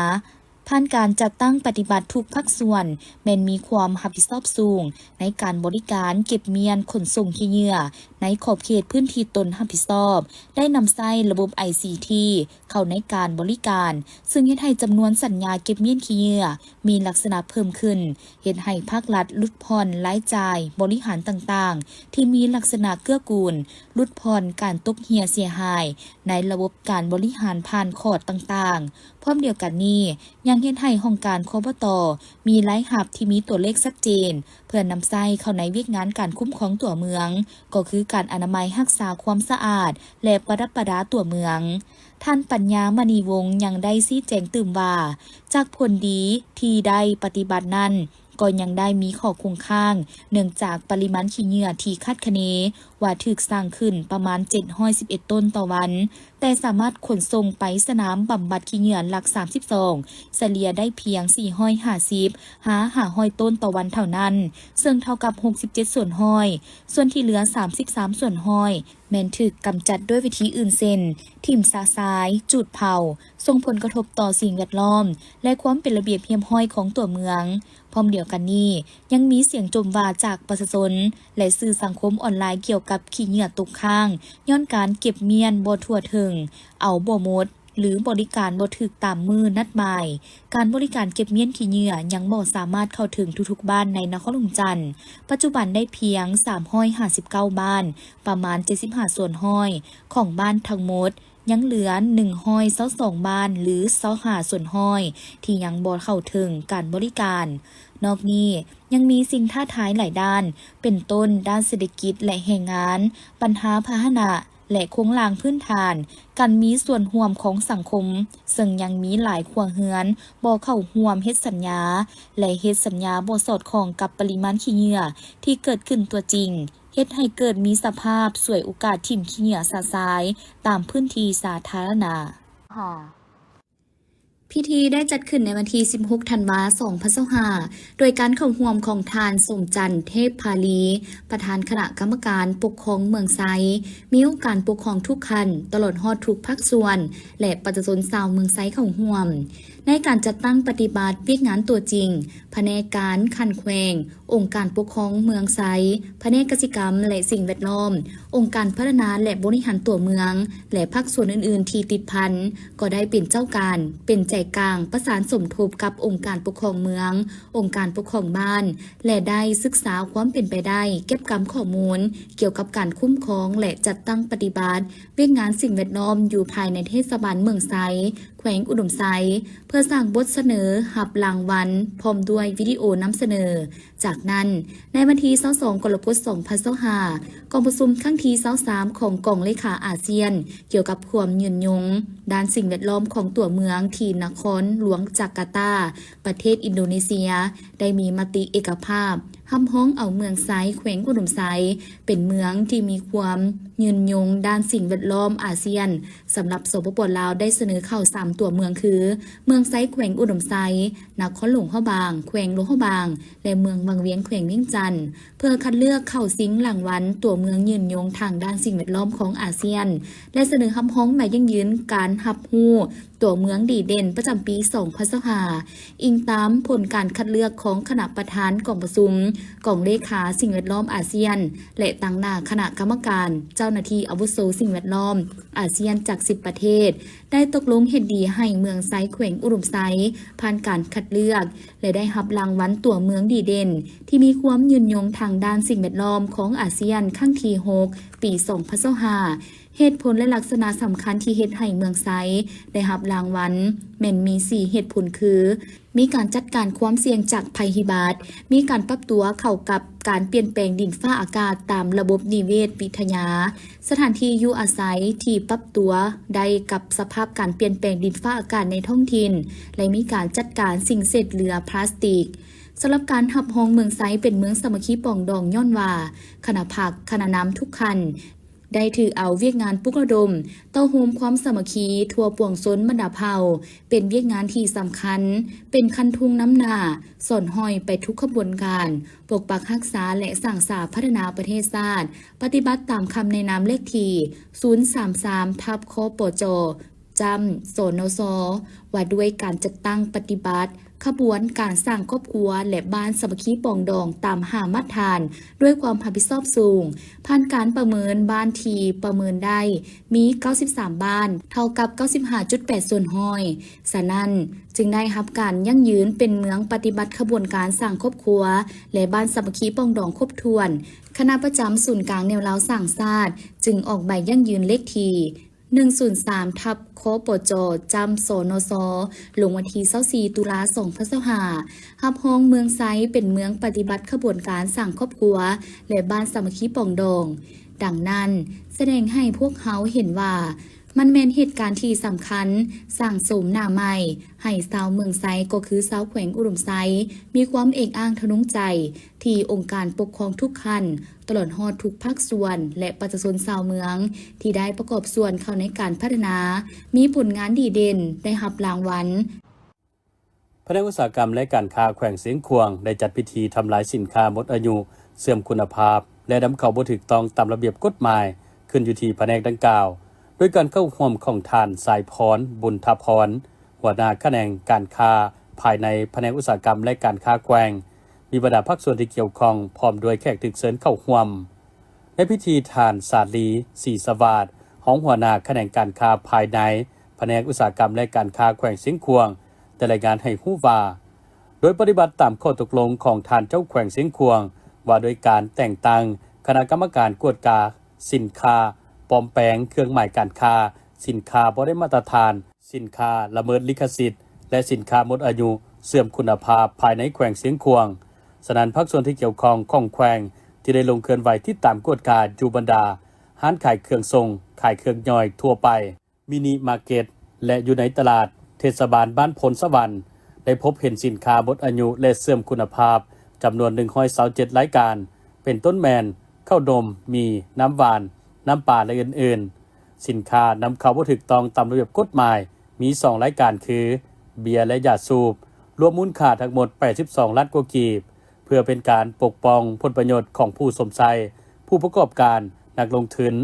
ຜ່ານການຈັດຕັ້ງປະຕິບັດ, ທຸກພາກສ່ວນແມ່ນມີຄວາມຮັບຜິດຊອບສູງໃນການບໍລິການເກັບມ້ຽນຂົນສົ່ງຂີ້ເຫຍື້ອໃນຂອບເຂດພື້ນທີ່ຕົນຮັບຜິດຊອບ, ໄດ້ນຳໃຊ້ລະບົບໄອຊີທີເຂົ້າໃນການບໍລິການ, ເຊິ່ງເຮັດໃຫ້ຈຳນວນສັນຍາເກັບມ້ຽນຂີ້ເຫຍື້ອມີລັກສະນະເພີ່ມຂຶ້ນ, ເຮັດໃຫ້ພາກລັດຫຼຸດຜ່ອນລາຍຈ່າຍບໍລິຫານຕ່າງໆ ທີ່ມີລັກສະນະເກື້ອກູນ, ຫຼຸດຜ່ອນການຕົກເຫື່ອເສຍຫາຍໃນລະບົບການບໍລິຫານຜ່ານຂອດຕ່າງໆ. ພ້ອມດຽວກັນນີ້, ຍັງເຮັດໃຫ້ຫ້ອງການ ຄບຕ ມີລາຍຮັບທີ່ມີຕົວເລກຊັດເຈນ ເພື່ອນຳໃຊ້ເຂົ້າໃນວຽກງານການຄຸ້ມຄອງຕົວເມືອງ, ກໍຄືການອະນາໄມ, ຮັກສາຄວາມສະອາດ ແລະ ປະດັບປະດາຕົວເມືອງ. ທ່ານ ປັນຍາ ມະນີວົງ ຍັງໄດ້ຊີ້ແຈງຕື່ມວ່າ, ຈາກຜົນດີທີ່ໄດ້ປະຕິບັດນັ້ນ, ກໍຍັງໄດ້ມີຂໍ້ຄົງຄ້າງ ເນື່ອງຈາກປະລິມານຂີ້ເຫຍື້ອທີ່ຄາດຄະເນ ວ່າຖືກສ້າງຂຶ້ນປະມານເຈັດຮ້ອຍສິບເອັດໂຕນຕໍ່ວັນ, ແຕ່ສາມາດຂົນສົ່ງໄປສະໜາມບຳບັດຂີ້ເຫຍື້ອຫຼັກສາມສິບສອງ ສະເລ່ຍໄດ້ພຽງສີ່ຮ້ອຍຫ້າສິບຫາຫ້າຮ້ອຍໂຕນຕໍ່ວັນເທົ່ານັ້ນ, ເຊິ່ງເທົ່າກັບຫົກສິບເຈັດສ່ວນຮ້ອຍ, ສ່ວນທີ່ເຫຼືອສາມສິບສາມສ່ວນຮ້ອຍ ແມ່ນຖືກກຳຈັດດ້ວຍວິທີອື່ນເຊັ່ນ ຖິ້ມຊະຊາຍ, ຈູດເຜົາ, ສົ່ງຜົນກະທົບຕໍ່ສິ່ງແວດລ້ອມ ແລະ ຄວາມເປັນລະບຽບຮຽບຮ້ອຍຂອງຕົວເມືອງ. ພ້ອມດຽວກັນນີ້, ຍັງມີສຽງຈົ່ມວ່າຈາກປະຊາຊົນ ແລະ ສື່ສັງຄົມອອນລາຍກ່ຽວກັບຂີ້ເຫຍື້ອຕົກຄ້າງ ຍ້ອນການເກັບມ້ຽນບໍ່ທົ່ວເຖິງ, ເອົາບໍ່ໝົດ ຫຼື ບໍລິການບໍ່ຖືກຕາມມື້ນັດໝາຍ. ການບໍລິການເກັບມ້ຽນຂີ້ເຫຍື້ອຍັງບໍ່ສາມາດເຂົ້າເຖິງທຸກໆບ້ານໃນນະຄອນຫຼວງຈັນ. ປັດຈຸບັນໄດ້ພຽງສາມຮ້ອຍຫ້າສິບເກົ້າບ້ານ, ປະມານເຈັດສິບຫ້າສ່ວນຮ້ອຍຂອງບ້ານທັງໝົດ, ຍັງເຫຼືອໜຶ່ງຮ້ອຍຊາວສອງບ້ານ ຫຼື ຊາວຫ້າສ່ວນຮ້ອຍ ທີ່ຍັງບໍ່ເຂົ້າເຖິງການບໍລິການ. ນອກນີ້, ຍັງມີສິ່ງທ້າທາຍຫຼາຍດ້ານ, ເປັນຕົ້ນດ້ານເສດຖະກິດ ແລະ ແຮງງານ, ບັນຫາພາຫະນະ ແລະ ໂຄງລ່າງພື້ນຖານ, ການມີສ່ວນຮ່ວມຂອງສັງຄົມ, ເຊິ່ງຍັງມີຫຼາຍຄົວເຮືອນບໍ່ເຂົ້າຮ່ວມເຮັດສັນຍາ ແລະ ເຮັດສັນຍາບໍ່ສອດຄ່ອງກັບປະລິມານຂີ້ເຫຍື້ອທີ່ເກີດຂຶ້ນຕົວຈິງ, ເຮັດໃຫ້ເກີດມີສະພາບສວຍໂອກາດຖິ້ມຂີ້ເຫຍື້ອຊະຊາຍຕາມພື້ນທີ່ສາທາລະນະ. ພິທີໄດ້ຈັດຂຶ້ນໃນວັນທີສິບຫົກທັນວາ ສອງພັນຊາວຫ້າ ໂດຍການເຂົ້າຮ່ວມຂອງທ່ານ ສົມຈັນ ເທບພາລີ ປະທານຄະນະກຳມະການປົກຄອງເມືອງໄຊ, ມີອົງການປົກຄອງທຸກຂັ້ນ, ຕະຫຼອດຮອດທຸກພາກສ່ວນ ແລະ ປະຊາຊົນຊາວເມືອງໄຊເຂົ້າຮ່ວມ. ໃນການຈັດຕັ້ງປະຕິບັດວຽກງານຕົວຈິງ, ພະແນກການຂັ້ນແຂວງ, ອົງການປົກຄອງເມືອງໄຊ, ພະແນກກະສິກຳ ແລະ ສິ່ງແວດລ້ອມ, ອົງການພັດທະນາ ແລະ ບໍລິຫານຕົວເມືອງ ແລະ ພາກສ່ວນອື່ນໆທີ່ຕິດພັນ ກໍໄດ້ເປັນເຈົ້າການ, ເປັນໃຈກາງ, ປະສານສົມທົບກັບອົງການປົກຄອງເມືອງ, ອົງການປົກຄອງບ້ານ ແລະ ໄດ້ສຶກສາຄວາມເປັນໄປໄດ້, ເກັບກຳຂໍ້ມູນກ່ຽວກັບການຄຸ້ມຄອງ ແລະ ຈັດຕັ້ງປະຕິບັດວຽກງານສິ່ງແວດລ້ອມຢູ່ພາຍໃນເທດສະບານເມືອງໄຊ, ແຂວງອຸດົມໄຊ ເພື່ອສ້າງບົດສະເໜີຮັບລາງວັນ ພ້ອມດ້ວຍວິດີໂອນຳສະເໜີ. ຈາກນັ້ນ, ໃນວັນທີຊາວສອງ ກໍລະກົດ ສອງພັນຊາວຫ້າ ກອງປະຊຸມຄັ້ງທີຊາວສາມ ຂອງກອງເລຂາອາຊຽນ ກ່ຽວກັບຄວາມຍືນຍົງດ້ານສິ່ງແວດລ້ອມຂອງຕົວເມືອງທີ່ນະຄອນຫຼວງຈາກາຕາ ປະເທດອິນໂດເນເຊຍ ໄດ້ມີມະຕິເອກະພາບ ຮັບຮອງເອົາເມືອງໄຊ ແຂວງອຸດົມໄຊ ເປັນເມືອງທີ່ມີຄວາມຍືນຍົງດ້ານສິ່ງແວດລ້ອມອາຊຽນ. ສຳລັບ ສປປ ລາວ ໄດ້ສະເໜີເຂົ້າສາມຕົວເມືອງຄື ເມືອງໄຊ ແຂວງອຸດົມໄຊ, ນະຄອນຫຼວງພະບາງ ແຂວງຫຼວງພະບາງ ແລະ ເມືອງວັງວຽງ ແຂວງວຽງຈັນ ເພື່ອຄັດເລືອກເຂົ້າຊິງລາງວັນຕົວເມືອງຍືນຍົງທາງດ້ານສິ່ງແວດລ້ອມຂອງອາຊຽນ ແລະ ສະເໜີຮັບຮອງໃບຢັ້ງຢືນການຮັບຮູ້ຕົວເມືອງດີເດັ່ນປະຈຳປີສອງພັນຊາວຫ້າ ອີງຕາມຜົນການຄັດເລືອກຂອງຄະນະປະທານກອງປະຊຸມ ກອງເລຂາສິ່ງແວດລ້ອມອາຊຽນ ແລະ ຕາງໜ້າຄະນະກຳມະການເຈົ້າໜ້າທີ່ອາວຸໂສສິ່ງແວດລ້ອມອາຊຽນຈາກສິບປະເທດ ໄດ້ຕົກລົງເຫັນດີໃຫ້ເມືອງໄຊ ແຂວງອຸດົມໄຊ ຜ່ານການຄັດເລືອກ ແລະ ໄດ້ຮັບລາງວັນຕົວເມືອງດີເດັ່ນ ທີ່ມີຄວາມຍືນຍົງທາງດ້ານສິ່ງແວດລ້ອມຂອງອາຊຽນ ຄັ້ງທີຫົກ ປີສອງພັນຊາວຫ້າ. ເຫດຜົນ ແລະ ລັກສະນະສຳຄັນທີ່ເຮັດໃຫ້ເມືອງໄຊໄດ້ຮັບລາງວັນ ແມ່ນມີສີ່ເຫດຜົນຄື ມີການຈັດການຄວາມສ່ຽງຈາກໄພພິບັດ, ມີການປັບຕົວເຂົ້າກັບການປ່ຽນແປງດິນຟ້າອາກາດຕາມລະບົບນິເວດວິທະຍາ, ສະຖານທີ່ຢູ່ອາໄສທີ່ປັບຕົວໄດ້ກັບສະພາບການປ່ຽນແປງດິນຟ້າອາກາດໃນທ້ອງຖິ່ນ ແລະ ມີການຈັດການສິ່ງເສດເຫຼືອພລາສຕິກ. ສຳລັບການຮັບຮອງເມືອງໄຊເປັນເມືອງສາມັກຄີປອງດອງ ຍ້ອນວ່າຄະນະພັກ, ຄະນະນຳທຸກຂັ້ນ ໄດ້ຖືເອົາວຽກງານປຸກລະດົມ ຕໍ່ໂຮມຄວາມສາມັກຄີທົ່ວປວງຊົນບັນດາເຜົ່າ ເປັນວຽກງານທີ່ສຳຄັນ, ເປັນຄັນທຸງນຳໜ້າ, ສອນຫ້ອຍໄປທຸກຂະບວນການ, ປົກປັກຮັກສາ ແລະ ສ້າງສາພັດທະນາປະເທດຊາດ, ປະຕິບັດຕາມຄຳແນະນຳເລກທີສູນສາມສາມ ທັບ ຄປຈ ຈ້ຳ ສນຊ ວ່າດ້ວຍການຈັດຕັ້ງປະຕິບັດ ຂະບວນການສ້າງຄອບຄົວ ແລະ ບ້ານສາມັກຄີປອງດອງຕາມຫ້າມາດຖານ ດ້ວຍຄວາມຮັບຜິດຊອບສູງ. ຜ່ານການປະເມີນ, ບ້ານທີ່ປະເມີນໄດ້ມີເກົ້າສິບສາມບ້ານ, ເທົ່າກັບເກົ້າສິບຫ້າຈຸດແປດສ່ວນຮ້ອຍ. ສະນັ້ນ, ຈຶ່ງໄດ້ຮັບການຢັ້ງຢືນເປັນເມືອງປະຕິບັດຂະບວນການສ້າງຄອບຄົວ ແລະ ບ້ານສາມັກຄີປອງດອງຄົບຖ້ວນ. ຄະນະປະຈຳສູນກາງແນວລາວສ້າງຊາດ ຈຶ່ງອອກໃບຢັ້ງຢືນເລກທີ ໜຶ່ງສູນສາມ ທັບ ຄປຈ ຈ້ຳ ສນຊ ລົງວັນທີຊາວສີ່ ຕຸລາ ສອງພັນຊາວຫ້າ ຮັບຮອງເມືອງໄຊເປັນເມືອງປະຕິບັດຂະບວນການສ້າງຄອບຄົວ ແລະ ບ້ານສາມັກຄີປອງດອງ. ດັ່ງນັ້ນ, ສະແດງໃຫ້ພວກເຮົາເຫັນວ່າ ມັນແມ່ນເຫດການທີ່ສຳຄັນ, ສ້າງໂສມໜ້າໃໝ່ໃຫ້ຊາວເມືອງໄຊ ກໍຄືຊາວແຂວງອຸດົມໄຊ ມີຄວາມເອກອ້າງທະນົງໃຈ ທີ່ອົງການປົກຄອງທຸກຂັ້ນ, ຕະຫຼອດຮອດທຸກພາກສ່ວນ ແລະ ປະຊາຊົນຊາວເມືອງ ທີ່ໄດ້ປະກອບສ່ວນເຂົ້າໃນການພັດທະນາ, ມີຜົນງານດີເດັ່ນ, ໄດ້ຮັບລາງວັນ. ພະແນກອຸດສາຫະກຳ ແລະ ການຄ້າແຂວງຊຽງຂວາງ ໄດ້ຈັດພິທີທຳລາຍສິນຄ້າໝົດອາຍຸ, ເສື່ອມຄຸນນະພາບ ແລະ ນຳເຂົ້າບໍ່ຖືກຕ້ອງຕາມລະບຽບກົດໝາຍ ຂຶ້ນຢູ່ທີ່ພະແນກດັ່ງກ່າວ, ໂດຍການເຂົ້າຮ່ວມຂອງທ່ານ ສາຍພອນ ບຸນທະພອນ ຫົວໜ້າຂະແໜງການຄ້າພາຍໃນພະແນກອຸດສາຫະກຳ ແລະ ການຄ້າແຂວງ, ມີບັນດາພາກສ່ວນທີ່ກ່ຽວຂ້ອງ ພ້ອມດ້ວຍແຂກຖືກເຊີນເຂົ້າຮ່ວມ. ໃນພິທີ ທ່ານ ສາລີ ສີສະຫວາດ ຮອງຫົວໜ້າຂະແໜງການຄ້າພາຍໃນ ພະແນກອຸດສາຫະກຳ ແລະ ການຄ້າແຂວງຊຽງຂວາງ ໄດ້ລາຍງານໃຫ້ຮູ້ວ່າ ໂດຍປະຕິບັດຕາມຂໍ້ຕົກລົງຂອງທ່ານເຈົ້າແຂວງຊຽງຂວາງ ວ່າດ້ວຍການແຕ່ງຕັ້ງຄະນະກຳມະການກວດກາສິນຄ້າປອມແປງ, ເຄື່ອງໝາຍການຄ້າ, ສິນຄ້າບໍ່ໄດ້ມາດຕະຖານ, ສິນຄ້າລະເມີດລິຂະສິດ ແລະ ສິນຄ້າໝົດອາຍຸ, ເສື່ອມຄຸນນະພາບພາຍໃນແຂວງຊຽງຂວາງ. ສະນັ້ນ ພາກສ່ວນທີ່ກ່ຽວຂ້ອງຂອງແຂວງ ທີ່ໄດ້ລົງເຄື່ອນໄຫວຕິດຕາມກວດກາຢູ່ບັນດາຮ້ານຂາຍເຄື່ອງສົ່ງ, ຂາຍເຄື່ອງຍ່ອຍທົ່ວໄປ, ມິນິມາເກັດ ແລະ ຢູ່ໃນຕະຫຼາດເທດສະບານບ້ານໂພນສະຫວັນ ໄດ້ພົບເຫັນສິນຄ້າໝົດອາຍຸ ແລະ ເສື່ອມຄຸນນະພາບ ຈຳນວນໜຶ່ງຮ້ອຍຊາວເຈັດລາຍການ, ເປັນຕົ້ນແມ່ນ ເຂົ້າໜົມ, ໝີ່, ນ້ຳຫວານ, ນ້ຳປາ ແລະ ອື່ນໆ. ສິນຄ້ານຳເຂົ້າບໍ່ຖືກຕ້ອງຕາມລະບຽບກົດໝາຍ ມີສອງລາຍການຄື ເບຍ ແລະ ຢາສູບ, ລວມມູນຄ່າທັງໝົດແປດສິບສອງລ້ານກວ່າກີບ. ເພື່ອເປັນການປົກປ້ອງຜົນປະໂຫຍດຂອງຜູ້ຊົມໃຊ້, ຜູ້ປະກອບການ, ນັກລົງທຶນ,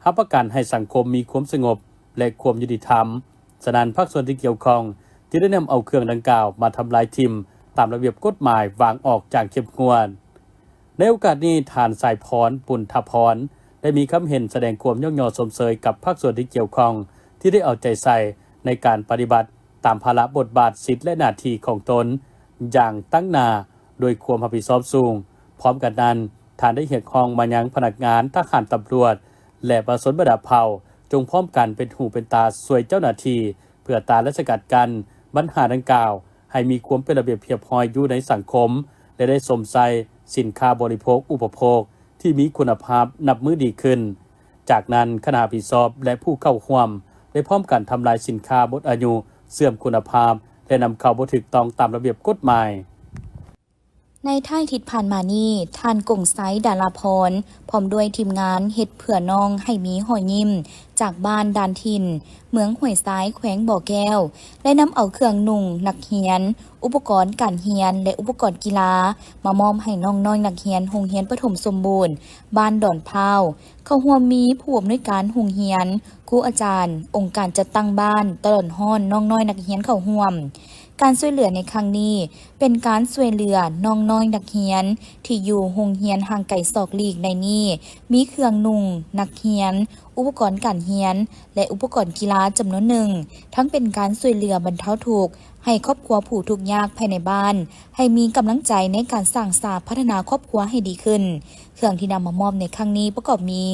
ຮັບປະກັນໃຫ້ສັງຄົມມີຄວາມສະຫງົບ ແລະ ຄວາມຍຸຕິທຳ. ສະນັ້ນ ພາກສ່ວນທີ່ກ່ຽວຂ້ອງ ຈຶ່ງໄດ້ນຳເອົາເຄື່ອງດັ່ງກ່າວມາທຳລາຍຖິ້ມຕາມລະບຽບກົດໝາຍ, ວາງອອກຢ່າງເຂັ້ມງວດ. ໃນໂອກາດນີ້ ທ່ານ ສາຍພອນ ປຸນທະພອນ ໄດ້ມີຄຳເຫັນສະແດງຄວາມຍ້ອງຍໍຊົມເຊີຍກັບພາກສ່ວນທີ່ກ່ຽວຂ້ອງ ທີ່ໄດ້ເອົາໃຈໃສ່ໃນການປະຕິບັດຕາມພາລະບົດບາດ, ສິດ ແລະ ໜ້າທີ່ຂອງຕົນຢ່າງຕັ້ງໜ້າ ດ້ວຍຄວາມຮັບຜິດຊອບສູງ. ພ້ອມກັນນັ້ນ, ທ່ານໄດ້ຮຽກຮ້ອງມາຍັງພະນັກງານ, ທະຫານ, ຕຳຫຼວດ ແລະ ປະຊາຊົນບັນດາເຜົ່າ ຈົ່ງພ້ອມກັນເປັນຫູເປັນຕາຊ່ວຍເຈົ້າໜ້າທີ່ ເພື່ອຕ້ານ ແລະ ສະກັດກັ້ນບັນຫາດັ່ງກ່າວ ໃຫ້ມີຄວາມເປັນລະບຽບຮຽບຮ້ອຍຢູ່ໃນສັງຄົມ ແລະ ໄດ້ຊົມໃຊ້ສິນຄ້າບໍລິໂພກອຸປະໂພກທີ່ມີຄຸນນະພາບນັບມື້ດີຂຶ້ນ. ຈາກນັ້ນ ຄະນະຮັບຜິດຊອບ ແລະ ຜູ້ເຂົ້າຮ່ວມ ໄດ້ພ້ອມກັນທຳລາຍສິນຄ້າໝົດອາຍຸ, ເສື່ອມຄຸນນະພາບ ແລະ ນຳເຂົ້າບໍ່ຖືກຕ້ອງຕາມລະບຽບກົດໝາຍ. ໃນທ້າຍທິດຜ່ານມານີ້, ທ່ານ ກົງໄຊ ດາລາພອນ ພ້ອມດ້ວຍທີມງານເຮັດເພື່ອນ້ອງໃຫ້ມີຮອຍຍິ້ມ ຈາກບ້ານດ່ານຖິ່ນ ເມືອງຫ້ວຍຊາຍ ແຂວງບໍ່ແກ້ວ ໄດ້ນຳເອົາເຄື່ອງນຸ່ງນັກຮຽນ, ອຸປະກອນການຮຽນ ແລະ ອຸປະກອນກິລາ ມາມອບໃຫ້ນ້ອງນ້ອຍນັກຮຽນໂຮງຮຽນປະຖົມສົມບູນ ບ້ານດອນພ້າວ. ເຂົ້າຮ່ວມມີຜູ້ອຳນວຍການໂຮງຮຽນ, ຄູອາຈານ, ອົງການຈັດຕັ້ງບ້ານ, ຕະຫຼອດຮອດນ້ອງນ້ອຍນັກຮຽນເຂົ້າຮ່ວມ. ການຊ່ວຍເຫຼືອໃນຄັ້ງນີ້ ເປັນການຊ່ວຍເຫຼືອນ້ອງນ້ອຍນັກຮຽນທີ່ຢູ່ໂຮງຮຽນຫ່າງໄກສອກຫຼີກໃນນີ້ ມີເຄື່ອງນຸ່ງນັກຮຽນ, ອຸປະກອນການຮຽນ ແລະ ອຸປະກອນກິລາຈຳນວນໜຶ່ງ, ທັງເປັນການຊ່ວຍເຫຼືອບັນເທົາທຸກໃຫ້ຄອບຄົວຜູ້ທຸກຍາກພາຍໃນບ້ານ ໃຫ້ມີກຳລັງໃຈໃນການສ້າງສາພັດທະນາຄອບຄົວໃຫ້ດີຂຶ້ນ. ເຄື່ອງທີ່ນຳມາມອບໃນຄັ້ງນີ້ປະກອບມີ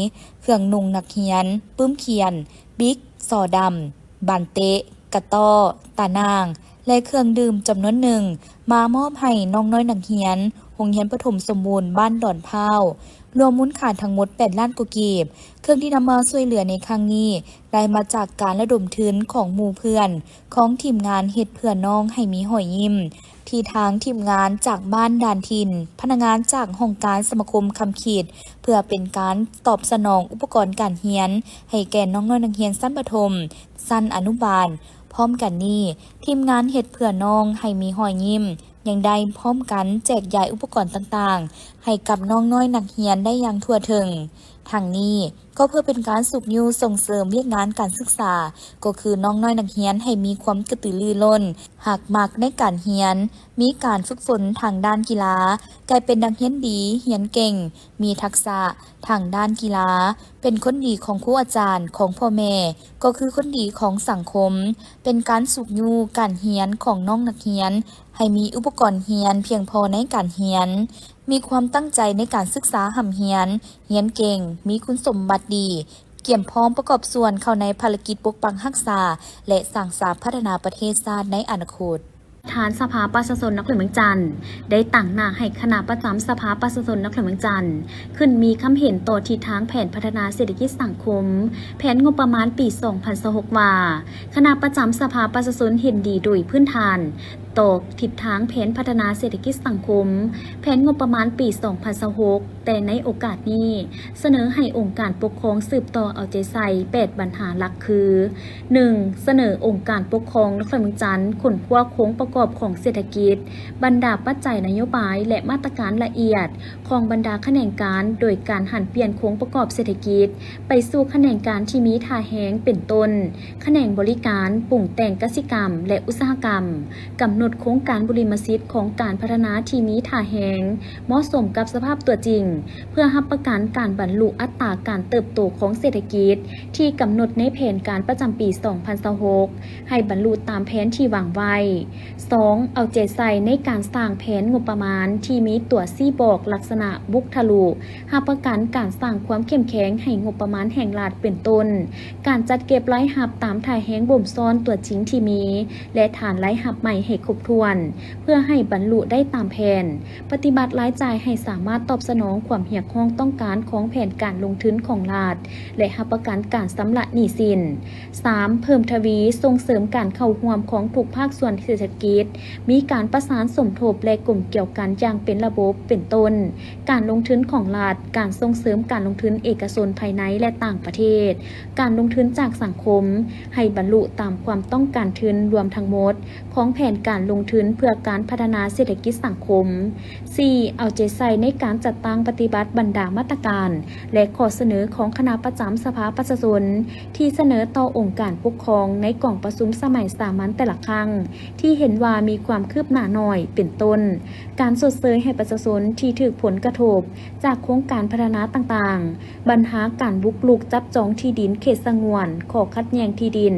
ເຄື່ອງນຸ່ງນັກຮຽນ, ປຶ້ມຂຽນ, ບິກ, ສໍດຳ, ບານເຕະ, ກະຕໍ້, ຕາໜ່າງ ແລະ ເຄື່ອງດື່ມຈຳນວນໜຶ່ງ ມາມອບໃຫ້ນ້ອງນ້ອຍນັກຮຽນໂຮງຮຽນປະຖົມສົມບູນບ້ານດອນພ້າວ, ລວມມູນຄ່າທັງໝົດແປດລ້ານກວ່າກີບ. ເຄື່ອງທີ່ນຳມາຊ່ວຍເຫຼືອໃນຄັ້ງນີ້ ໄດ້ມາຈາກການລະດົມທຶນຂອງໝູ່ເພື່ອນ ຂອງທີມງານເຮັດເພື່ອນ້ອງໃຫ້ມີຮອຍຍິ້ມ ທີ່ທາງທີມງານຈາກບ້ານດ່ານຖິ່ນ, ພະນັກງານຈາກຫ້ອງການສະມາຄົມຄຳຄິດ ເພື່ອເປັນການຕອບສະໜອງອຸປະກອນການຮຽນໃຫ້ແກ່ນ້ອງນ້ອຍນັກຮຽນຊັ້ນປະຖົມ, ຊັ້ນອະນຸບານ. ພ້ອມກັນນີ້, ທີມງານເຮັດເພື່ອນ້ອງໃຫ້ມີຮອຍຍິ້ມ ຍັງໄດ້ພ້ອມກັນແຈກຢາຍອຸປະກອນຕ່າງໆ ໃຫ້ກັບນ້ອງນ້ອຍນັກຮຽນໄດ້ຢ່າງທົ່ວເຖິງ. ທັງນີ້ ກໍເພື່ອເປັນການຊຸກຍູ້ສົ່ງເສີມວຽກງານການສຶກສາ, ກໍຄືນ້ອງນ້ອຍນັກຮຽນໃຫ້ມີຄວາມກະຕືລືລົ້ນ, ຮັກມັກໃນການຮຽນ, ມີການຝຶກຝົນທາງດ້ານກິລາ, ກາຍເປັນນັກຮຽນດີ, ຮຽນເກັ່ງ, ມີທັກສະທາງດ້ານກິລາ, ເປັນຄົນດີຂອງຄູອາຈານ, ຂອງພໍ່ແມ່, ກໍຄືຄົນດີຂອງສັງຄົມ, ເປັນການຊຸກຍູ້ການຮຽນຂອງນ້ອງນັກຮຽນ ໃຫ້ມີອຸປະກອນຮຽນພຽງພໍໃນການຮຽນ, ມີຄວາມຕັ້ງໃຈໃນການສຶກສາຮ່ຳຮຽນ, ຮຽນເກັ່ງ, ມີຄຸນສົມບັດດີ, ກຽມພ້ອມປະກອບສ່ວນເຂົ້າໃນພາລະກິດປົກປັກຮັກສາ ແລະ ສ້າງສາພັດທະນາປະເທດຊາດໃນອະນາຄົດ. ປະທານສະພາປະຊາຊົນນະຄອນຫຼວງວຽງຈັນ ໄດ້ຕາງໜ້າໃຫ້ຄະນະປະຈຳສະພາປະຊາຊົນນະຄອນຫຼວງວຽງຈັນ ຂຶ້ນມີຄຳເຫັນຕໍ່ທິດທາງແຜນພັດທະນາເສດຖະກິດສັງຄົມ ແຜນງົບປະມານປີສອງພັນຊາວຫົກ ວ່າ ຄະນະປະຈຳສະພາປະຊາຊົນເຫັນດີໂດຍພື້ນຖານ ຕໍ່ທິດທາງແຜນພັດທະນາເສດຖະກິດສັງຄົມ ແຜນງົບປະມານປີສອງພັນຊາວຫົກ ແຕ່ໃນໂອກາດນີ້ ສະເໜີໃຫ້ອົງການປົກຄອງສືບຕໍ່ເອົາໃຈໃສ່ແປດບັນຫາຫຼັກຄື ໜຶ່ງ ສະເໜີອົງການປົກຄອງນະຄອນຫຼວງວຽງຈັນຄົ້ນຄວ້າໂຄງປະກອບຂອງເສດຖະກິດ, ບັນດາປັດໄຈນະໂຍບາຍ ແລະ ມາດຕະການລະອຽດຂອງບັນດາຂະແໜງການ ໂດຍການຫັນປ່ຽນໂຄງປະກອບເສດຖະກິດໄປສູ່ຂະແໜງການທີ່ມີທ່າແຮງ ເປັນຕົ້ນ ຂະແໜງບໍລິການ, ປຸງແຕ່ງກະສິກຳ ແລະ ອຸດສາຫະກຳ, ກຳນົດໂຄງການບຸລິມະສິດຂອງການພັດທະນາທີ່ມີທ່າແຮງ ເໝາະສົມກັບສະພາບຕົວຈິງ ເພື່ອຮັບປະກັນການບັນລຸອັດຕາການເຕີບໂຕຂອງເສດຖະກິດທີ່ກຳນົດໃນແຜນການປະຈຳປີສອງພັນຊາວຫົກ ໃຫ້ບັນລຸຕາມແຜນທີ່ວາງໄວ້. ສອງ ເອົາໃຈໃສ່ໃນການສ້າງແຜນງົບປະມານທີ່ມີຕົວຊີ້ບອກລັກສະນະບຸກທະລຸ ຮັບປະກັນການສ້າງຄວາມເຂັ້ມແຂງໃຫ້ງົບປະມານແຫ່ງລັດ ເປັນຕົ້ນ ການຈັດເກັບລາຍຮັບຕາມທ່າແຮງບົ່ມຊ້ອນຕົວຈິງທີ່ມີ ແລະ ຖານລາຍຮັບໃໝ່ໃຫ້ຄົບຖ້ວນ ເພື່ອໃຫ້ບັນລຸໄດ້ຕາມແຜນ, ປະຕິບັດລາຍຈ່າຍໃຫ້ສາມາດຕອບສະໜອງຄວາມຮຽກຮ້ອງຕ້ອງການຂອງແຜນການລົງທຶນຂອງລັດ ແລະ ຮັບປະກັນການຊຳລະໜີ້ສິນ. ສາມ ເພີ່ມທະວີສົ່ງເສີມການເຂົ້າຮ່ວມຂອງທຸກພາກສ່ວນເສດຖະກິດ, ມີການປະສານສົມທົບ ແລະ ກົມກ່ຽວກັນຢ່າງເປັນລະບົບ ເປັນຕົ້ນ ການລົງທຶນຂອງລັດ, ການສົ່ງເສີມການລົງທຶນເອກະຊົນພາຍໃນ ແລະ ຕ່າງປະເທດ, ການລົງທຶນຈາກສັງຄົມ ໃຫ້ບັນລຸຕາມຄວາມຕ້ອງການທຶນລວມທັງໝົດຂອງແຜນການລົງທຶນເພື່ອການພັດທະນາເສດຖະກິດສັງຄົມ. ສີ່ ເອົາໃຈໃສ່ໃນການຈັດຕັ້ງປະຕິບັດບັນດາມາດຕະການ ແລະ ຂໍ້ສະເໜີຂອງຄະນະປະຈຳສະພາປະຊາຊົນ ທີ່ສະເໜີຕໍ່ອົງການປົກຄອງໃນກອງປະຊຸມສະໄໝສາມັນແຕ່ລະຄັ້ງ ທີ່ເຫັນວ່າມີຄວາມຄືບໜ້າໜ້ອຍ ເປັນຕົ້ນ ການຊົດເຊີຍໃຫ້ປະຊາຊົນທີ່ຖືກຜົນກະທົບຈາກໂຄງການພັດທະນາຕ່າງໆ, ບັນຫາການບຸກລຸກຈັບຈອງທີ່ດິນເຂດສະຫງວນ, ຂໍ້ຂັດແຍ່ງທີ່ດິນ,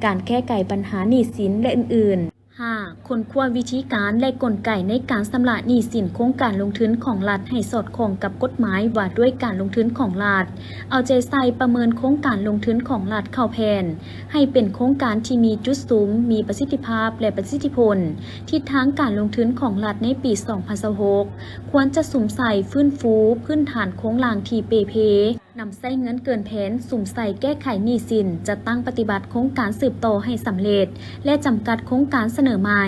ການແກ້ໄຂບັນຫາໜີ້ສິນ ແລະ ອື່ນໆ. ຫ້າ ຄົ້ນຄວ້າວິທີການ ແລະ ກົນໄກໃນການຊຳລະໜີ້ສິນໂຄງການລົງທຶນຂອງລັດໃຫ້ສອດຄ່ອງກັບກົດໝາຍວ່າດ້ວຍການລົງທຶນຂອງລັດ, ເອົາໃຈໃສ່ປະເມີນໂຄງການລົງທຶນຂອງລັດເຂົ້າແຜນ ໃຫ້ເປັນໂຄງການທີ່ມີຈຸດສຸມ, ມີປະສິດທິພາບ ແລະ ປະສິດທິຜົນ. ທິດທາງການລົງທຶນຂອງລັດໃນປີສອງພັນຊາວຫົກ ຄວນຈະສຸມໃສ່ຟື້ນຟູພື້ນຖານໂຄງລ່າງທີ່ເປ່ເພ, ນຳໃຊ້ເງິນເກີນແຜນສຸມໃສ່ແກ້ໄຂໜີ້ສິນ, ຈັດຕັ້ງປະຕິບັດໂຄງການສືບຕໍ່ໃຫ້ສຳເລັດ ແລະ ຈຳກັດໂຄງການສະເໜີໃໝ່.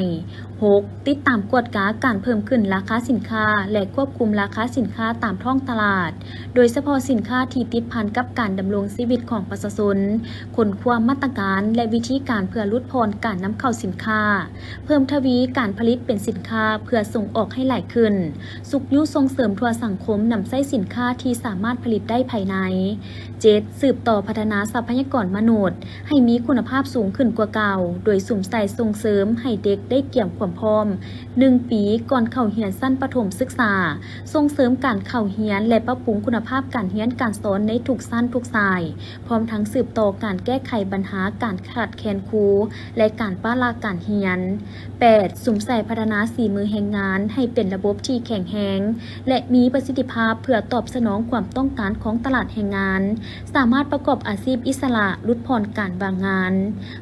ຫົກ ຕິດຕາມກວດກາການເພີ່ມຂຶ້ນລາຄາສິນຄ້າ ແລະ ຄວບຄຸມລາຄາສິນຄ້າຕາມທ້ອງຕະຫຼາດ, ໂດຍສະເພາະສິນຄ້າທີ່ຕິດພັນກັບການດຳລົງຊີວິດຂອງປະຊາຊົນ, ຄົ້ນຄວ້າມາດຕະການ ແລະ ວິທີການເພື່ອຫຼຸດຜ່ອນການນຳເຂົ້າສິນຄ້າ, ເພີ່ມທະວີການຜະລິດເປັນສິນຄ້າເພື່ອສົ່ງອອກໃຫ້ຫຼາຍຂຶ້ນ, ຊຸກຍູ້ສົ່ງເສີມທົ່ວສັງຄົມນຳໃຊ້ສິນຄ້າທີ່ສາມາດຜະລິດໄດ້ພາຍໃນ. ເຈັດ ສືບຕໍ່ພັດທະນາຊັບພະຍາກອນມະນຸດ ໃຫ້ມີຄຸນນະພາບສູງຂຶ້ນກວ່າເກົ່າ, ໂດຍສຸມໃສ່ສົ່ງເສີມໃຫ້ເດັກໄດ້ກຽມຄວາມພ້ອມໜຶ່ງປີກ່ອນເຂົ້າຮຽນຊັ້ນປະຖົມສຶກສາ, ສົ່ງເສີມການເຂົ້າຮຽນ ແລະ ປັບປຸງຄຸນນະພາບການຮຽນການສອນໃນທຸກຊັ້ນທຸກສາຍ, ພ້ອມທັງສືບຕໍ່ການແກ້ໄຂບັນຫາການຂາດແຄນຄູ ແລະ ການປະລະການຮຽນ. ແປດ ສຸມໃສ່ພັດທະນາສີມືແຮງງານໃຫ້ເປັນລະບົບທີ່ແຂງແຮງ ແລະ ມີປະສິດທິພາບ ເພື່ອຕອບສະໜອງຄວາມຕ້ອງການຂອງຕະຫຼາດແຮງງານ, ສາມາດປະກອບອາຊີບອິດສະຫຼະ, ຫຼຸດຜ່ອນການວ່າງງານ.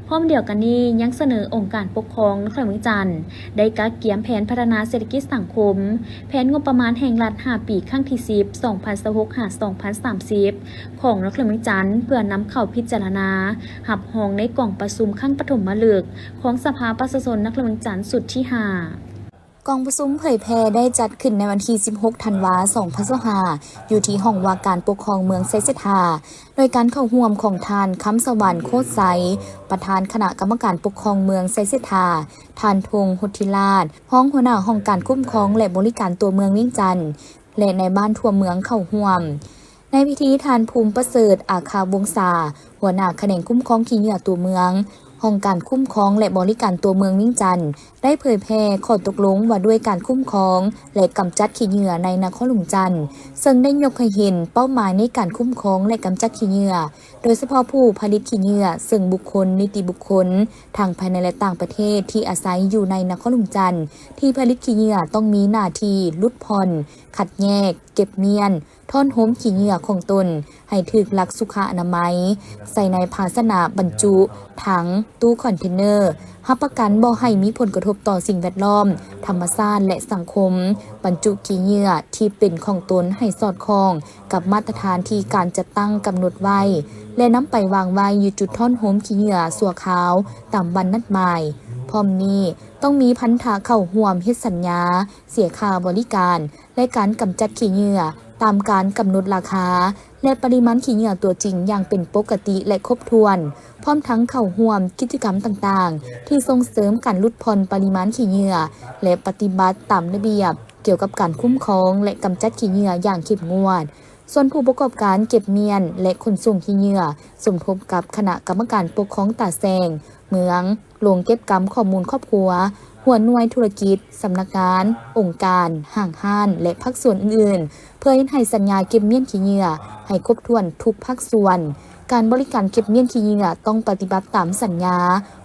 ພ້ອມດຽວກັນນີ້ ຍັງສະເໜີອົງການປົກຄອງນະຄອນຫຼວງວຽງຈັນ ໄດ້ກະກຽມແຜນພັດທະນາເສດຖະກິດສັງຄົມ, ແຜນງົບປະມານແຫ່ງລັດຫ້າປີ ຄັ້ງທີສິບ ສອງພັນຊາວຫົກ ຫາ ສອງພັນສາມສິບ ຂອງນະຄອນຫຼວງວຽງຈັນ ເພື່ອນຳເຂົ້າພິຈາລະນາ ຮັບຮອງໃນກອງປະຊຸມຄັ້ງປະຖົມມະລຶກຂອງສະພາປະຊາຊົນນະຄອນຫຼວງວຽງຈັນຊຸດທີຫ້າ. ກອງປະຊຸມເຜີຍແຜ່ໄດ້ຈັດຂຶ້ນໃນວັນທີສິບຫົກ ທັນວາ ສອງພັນຊາວຫ້າ ຢູ່ທີ່ຫ້ອງວ່າການປົກຄອງເມືອງໄຊເສດຖາ ໂດຍການເຂົ້າຮ່ວມຂອງທ່ານ ຄຳສະຫວັນ ໂຄດໄຊ ປະທານຄະນະກຳມະການປົກຄອງເມືອງໄຊເສດຖາ, ທ່ານ ທົງ ຫົດທິລາດ ຮອງຫົວໜ້າຫ້ອງການຄຸ້ມຄອງ ແລະ ບໍລິການຕົວເມືອງວຽງຈັນ ແລະ ນາຍບ້ານທົ່ວເມືອງເຂົ້າຮ່ວມ. ໃນພິທີ ທ່ານ ພູມປະເສີດ ອາຄາວົງສາ ຫົວໜ້າຂະແໜງຄຸ້ມຄອງຂີ້ເຫຍື້ອຕົວເມືອງ, ຫ້ອງການຄຸ້ມຄອງ ແລະ ບໍລິການຕົວເມືອງວຽງຈັນ ໄດ້ເຜີຍແຜ່ຂໍ້ຕົກລົງວ່າດ້ວຍການຄຸ້ມຄອງ ແລະ ກຳຈັດຂີ້ເຫຍື້ອໃນນະຄອນຫຼວງຈັນ, ເຊິ່ງໄດ້ຍົກໃຫ້ເຫັນເປົ້າໝາຍໃນການຄຸ້ມຄອງ ແລະ ກຳຈັດຂີ້ເຫຍື້ອ, ໂດຍສະເພາະຜູ້ຜະລິດຂີ້ເຫຍື້ອ, ເຊິ່ງບຸກຄົນ, ນິຕິບຸກຄົນ ທັງພາຍໃນ ແລະ ຕ່າງປະເທດ ທີ່ອາໄສຢູ່ໃນນະຄອນຫຼວງຈັນ ທີ່ຜະລິດຂີ້ເຫຍື້ອ ຕ້ອງມີໜ້າທີ່ຫຼຸດຜ່ອນ, ຄັດແຍກ, ເກັບມ້ຽນ, ທ້ອນໂຮມຂີ້ເຫຍື້ອຂອງຕົນໃຫ້ຖືກຫຼັກສຸຂະອະນາໄມ, ໃສ່ໃນພາຊະນະບັນຈຸ, ຖັງ, ຕູ້ຄອນເທນເນີ ຮັບປະກັນບໍ່ໃຫ້ມີຜົນກະທົບຕໍ່ສິ່ງແວດລ້ອມ, ທຳມະຊາດ ແລະ ສັງຄົມ, ບັນຈຸຂີ້ເຫຍື້ອທີ່ເປັນຂອງຕົນໃຫ້ສອດຄ່ອງກັບມາດຕະຖານທີ່ການຈັດຕັ້ງກຳນົດໄວ້ ແລະ ນຳໄປວາງໄວ້ຢູ່ຈຸດທ້ອນໂຮມຂີ້ເຫຍື້ອຊົ່ວຄາວຕາມວັນນັດໝາຍ. ພ້ອມນີ້, ຕ້ອງມີພັນທະເຂົ້າຮ່ວມເຮັດສັນຍາເສຍຄ່າບໍລິການ ແລະ ການກຳຈັດຂີ້ເຫຍື້ອຕາມການກຳນົດລາຄາ ແລະ ປະລິມານຂີ້ເຫຍື້ອຕົວຈິງຢ່າງເປັນປົກກະຕິ ແລະ ຄົບຖ້ວນ, ພ້ອມທັງເຂົ້າຮ່ວມກິດຈະກຳຕ່າງໆ ທີ່ສົ່ງເສີມການຫຼຸດຜ່ອນປະລິມານຂີ້ເຫຍື້ອ ແລະ ປະຕິບັດຕາມລະບຽບກ່ຽວກັບການຄຸ້ມຄອງ ແລະ ກຳຈັດຂີ້ເຫຍື້ອຢ່າງເຂັ້ມງວດ. ສ່ວນຜູ້ປະກອບການເກັບມ້ຽນ ແລະ ຂົນສົ່ງຂີ້ເຫຍື້ອ ສົມທົບກັບຄະນະກຳມະການປົກຄອງຕາແສງເມືອງ, ລົງເກັບກຳຂໍ້ມູນຄອບຄົວ, ຫົວໜ່ວຍທຸລະກິດ, ສຳນັກງານ, ອົງການ, ຫ້າງຮ້ານ ແລະ ພາກສ່ວນອື່ນໆ ເພື່ອເຮັດໃຫ້ສັນຍາເກັບມ້ຽນຂີ້ເຫຍື້ອໃຫ້ຄົບຖ້ວນທຸກພາກສ່ວນ. ການບໍລິການເກັບມ້ຽນຂີ້ເຫຍື້ອຕ້ອງປະຕິບັດຕາມສັນຍາ,